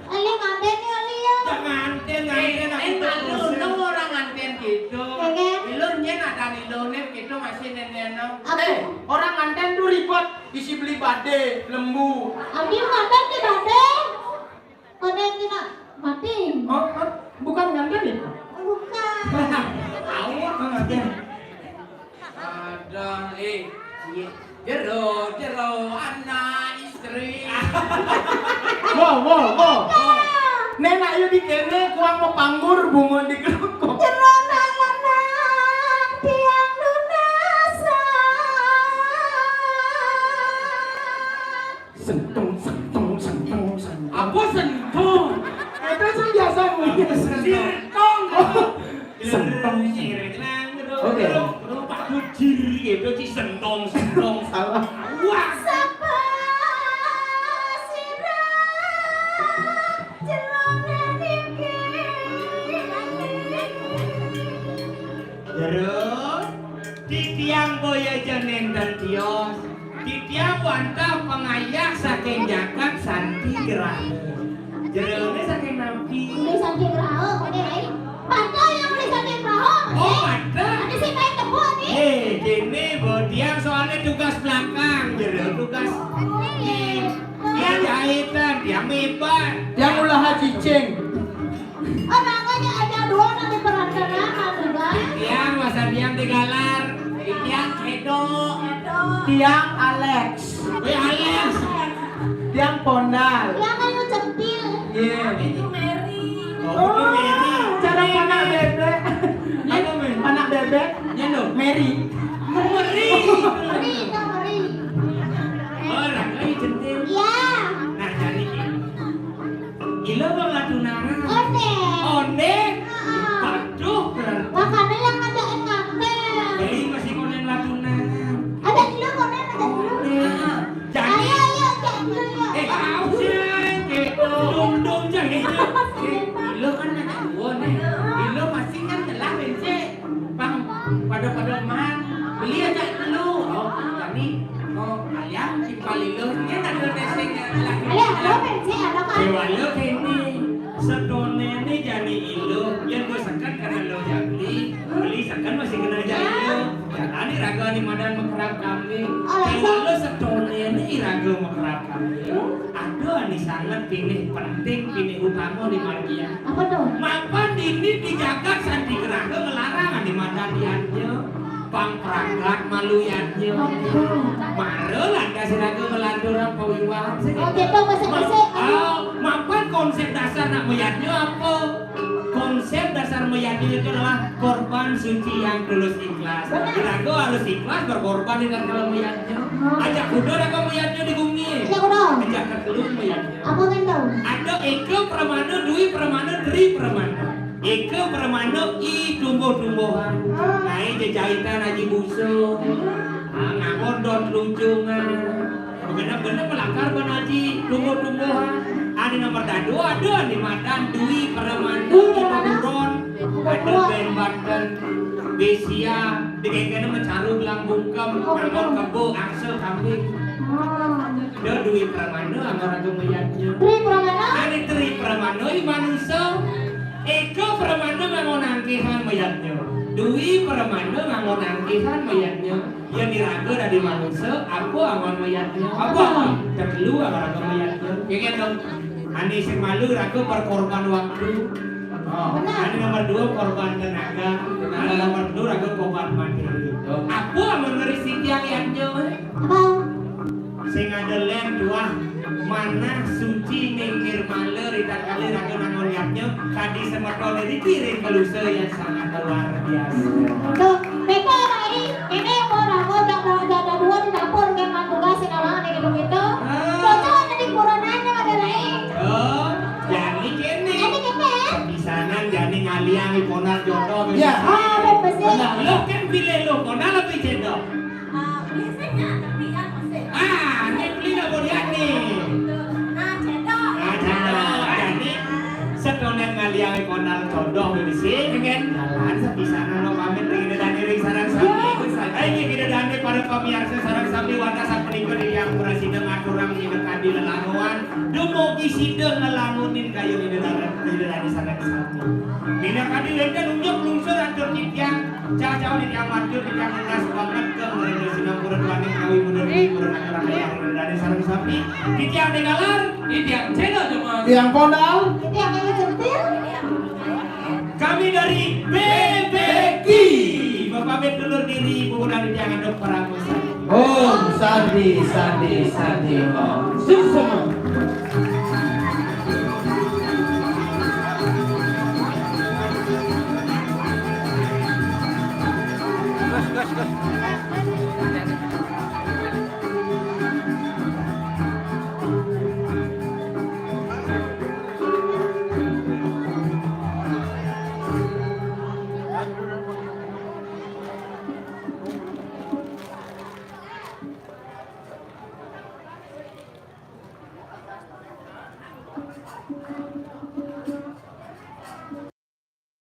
Alih nganten ya, Alih ya. Cak nganten, nganten aku. Eh, malu, no orang nganten gitu. Iya, kan? Ilun jen ada ilun gitu masih nenek no. Apa? Eh, orang nganten tuh ribet. Isi beli bade, lembu. Abi nganten di bade. Kode tina mati. Oh, oh, bukan nganten ya? Bukan. Tahu apa nganten? Ada, eh, iya. Jero, jero, anak istri. Wo, wo, wo. Nenek yu di kene kuang mau panggur bungun di kelukuk. Jero nang lanang tiang lunasan. Sentung, sentung, sentung, sentung. Apa sentung? Itu sing biasa bunyi. Sirtong. Oh, sentung. Oke. Pak Bujir gitu, ci sentong, sentong. Salah. Wah. Sapa sira jero niki? Jero, titiang boya janen dan tios. Titiang wantah pangayah saking jagat Santi Geraha. Jerone saking nampi? Beli Santi Geraha, kode lain. Pantai yang beli Santi Geraha. Oh, pantai. Ada sih main tepuk nih. Eh, kene bo, tiang soalnya tugas belakang, jero tugas. Iya. Tiang jahitan, tiang mebat. Tiang ulah cicing. Oh, makanya ada dua nanti perantaraan juga. Tiang masa tiang digalar. Tiang Edo. Tiang Alex. Weh, Alex. Tiang Pondal. Tiang ayu centil. Iya. Itu Mary. Oh, itu Mary. Cara panak bebek. Apa, Mary? Panak bebek. Iya, lo. Mary. Mary. Mary, itu Mary. Oh, orang ayu centil. Iya. Nah, jadi gini. Ilo bang latunangan. Onde. Onde. Heeh. Waduh, berarti. Makanya yang ngajakin nganten. Jadi masih konen latunangan. Ada dulu konen, ada dulu. Onde. Jadi. Ayo, ayo, cek dulu, yuk. Eh, sih, gitu. Dong, dong, cek gitu. Eh, ilo kan anak gua nih. Ilo pasti kan telah, Bang, pada-pada man, beli aja dulu. Oh, kami mau ayam simpal ilo. Ini ada testingnya lagi. Ayo, lo pensi ada kan? Dewa lo kene. Setone ini jani ilo. Yang gue sekat karena lo jani. Beli sekat masih kena jani lo. Jangan iraga ni madan mekerap kami. Alasan? Dewa lo setone ini iraga mekerap kami. Ada ni sangat pinih penting, pinih utama di margia. Apa tuh? Mapan dini di jagat Santi Geraha ngelarang ane madan yadnya, pang pragat malu yadnya. Aduh. Mara lantas raga ngelanturang pawiwahan sing. Oh, gitu, masih, masih. Ah, mapan konsep dasar nak mayadnya apa? Konsep dasar mayadnya itu adalah korban suci yang tulus ikhlas. Benar. Raga harus ikhlas berkorban dengan kalau mayadnya. Oh. Ajak kuda raga mayadnya di bumi. Ajak kuda. Ajak ketelu mayadnya. Apa kan tau? Ada eka pramana, dwi pramana, tri pramana. Eka pramana i tumbuh-tumbuhan. Ah. Naik jejahitan aji busu. Hmm. Ah, ngangon don telunjungan. Begenep-genep melakar ban aji tumbuh-tumbuhan. Ane nomor dadu ada ane madan dwi pramana, dwi pramana. Buron. Ada ben Banten. Besia. Dikengkene mecaru gelang bungkem. Oh, ngangon betul. Kebo, angsa, kambing. Ah. Ada dwi pramana, anggo raga mayadnya. Tri pramana? Ane tri pramana, i manusa. Eka pramana ngangon angkihan mayadnya. Dwi pramana ngangon angkihan mayadnya. Yen iraga dadi manusa, apa anggon mayadnya? Apa? Apa? Telu anggon raga mayadnya. Ya kan, dong? Ane sing malu raga berkorban waktu. Oh, benar. Ane nomor dua korban tenaga. Ane nomor telu raga korban materi. Oh. Apa anggon ngeri sitiang yadnya? Apa? Sing ada lén tuah manah suci ning nirmala, ritatkala raga nangun yadnya, kadi semeton niki ring kelusa yang sangat luar biasa. Tuh, beko, Pak Eri, ini mau raga jam, jam dua di dapur, kayak mantugas sing nawang nih gitu-gitu. Ah. Cocok, nanti kurananya ada lain. Oh, jani kéné. Jani kéné. Sapisanan jani ngaliang i ponal jodoh. Ya. Ah, betul. Benar. Lo kan pilih lo ponal lebih jodoh. Ah, biasanya tapi yang masih. Ah, ini beli lah bodian nih. Nah, cendol. Nah, cendol. Jani setonan ngaliang i ponal jodoh bisi. Dengan jalan sapisanan lo pamit ring Ida Dané ring sareng sami. Ayo, Ida Dané, para pamiarsa sareng sami, wantah sapunika titiang prasida ngaturang minakadi lelanuan. Dumugi sida ngelanunin kayun Ida Dané, Ida Dané sareng sami. Minakadi wénten unjuk lungsur atur titiang, cah-cah titiang matur, titiang nunas banget ka mrena sinampura duaning kawi mudar, mudar atur Ida Dané sareng sami. Titiang Dégalar, titiang Céna Jemas. Tiang Pondal. Titiang Ayu Centil. Kami dari B B Q mapamit undur diri, puputang titiang antuk parama santi. Om Santi, Santi, Santi, Om. Suksma.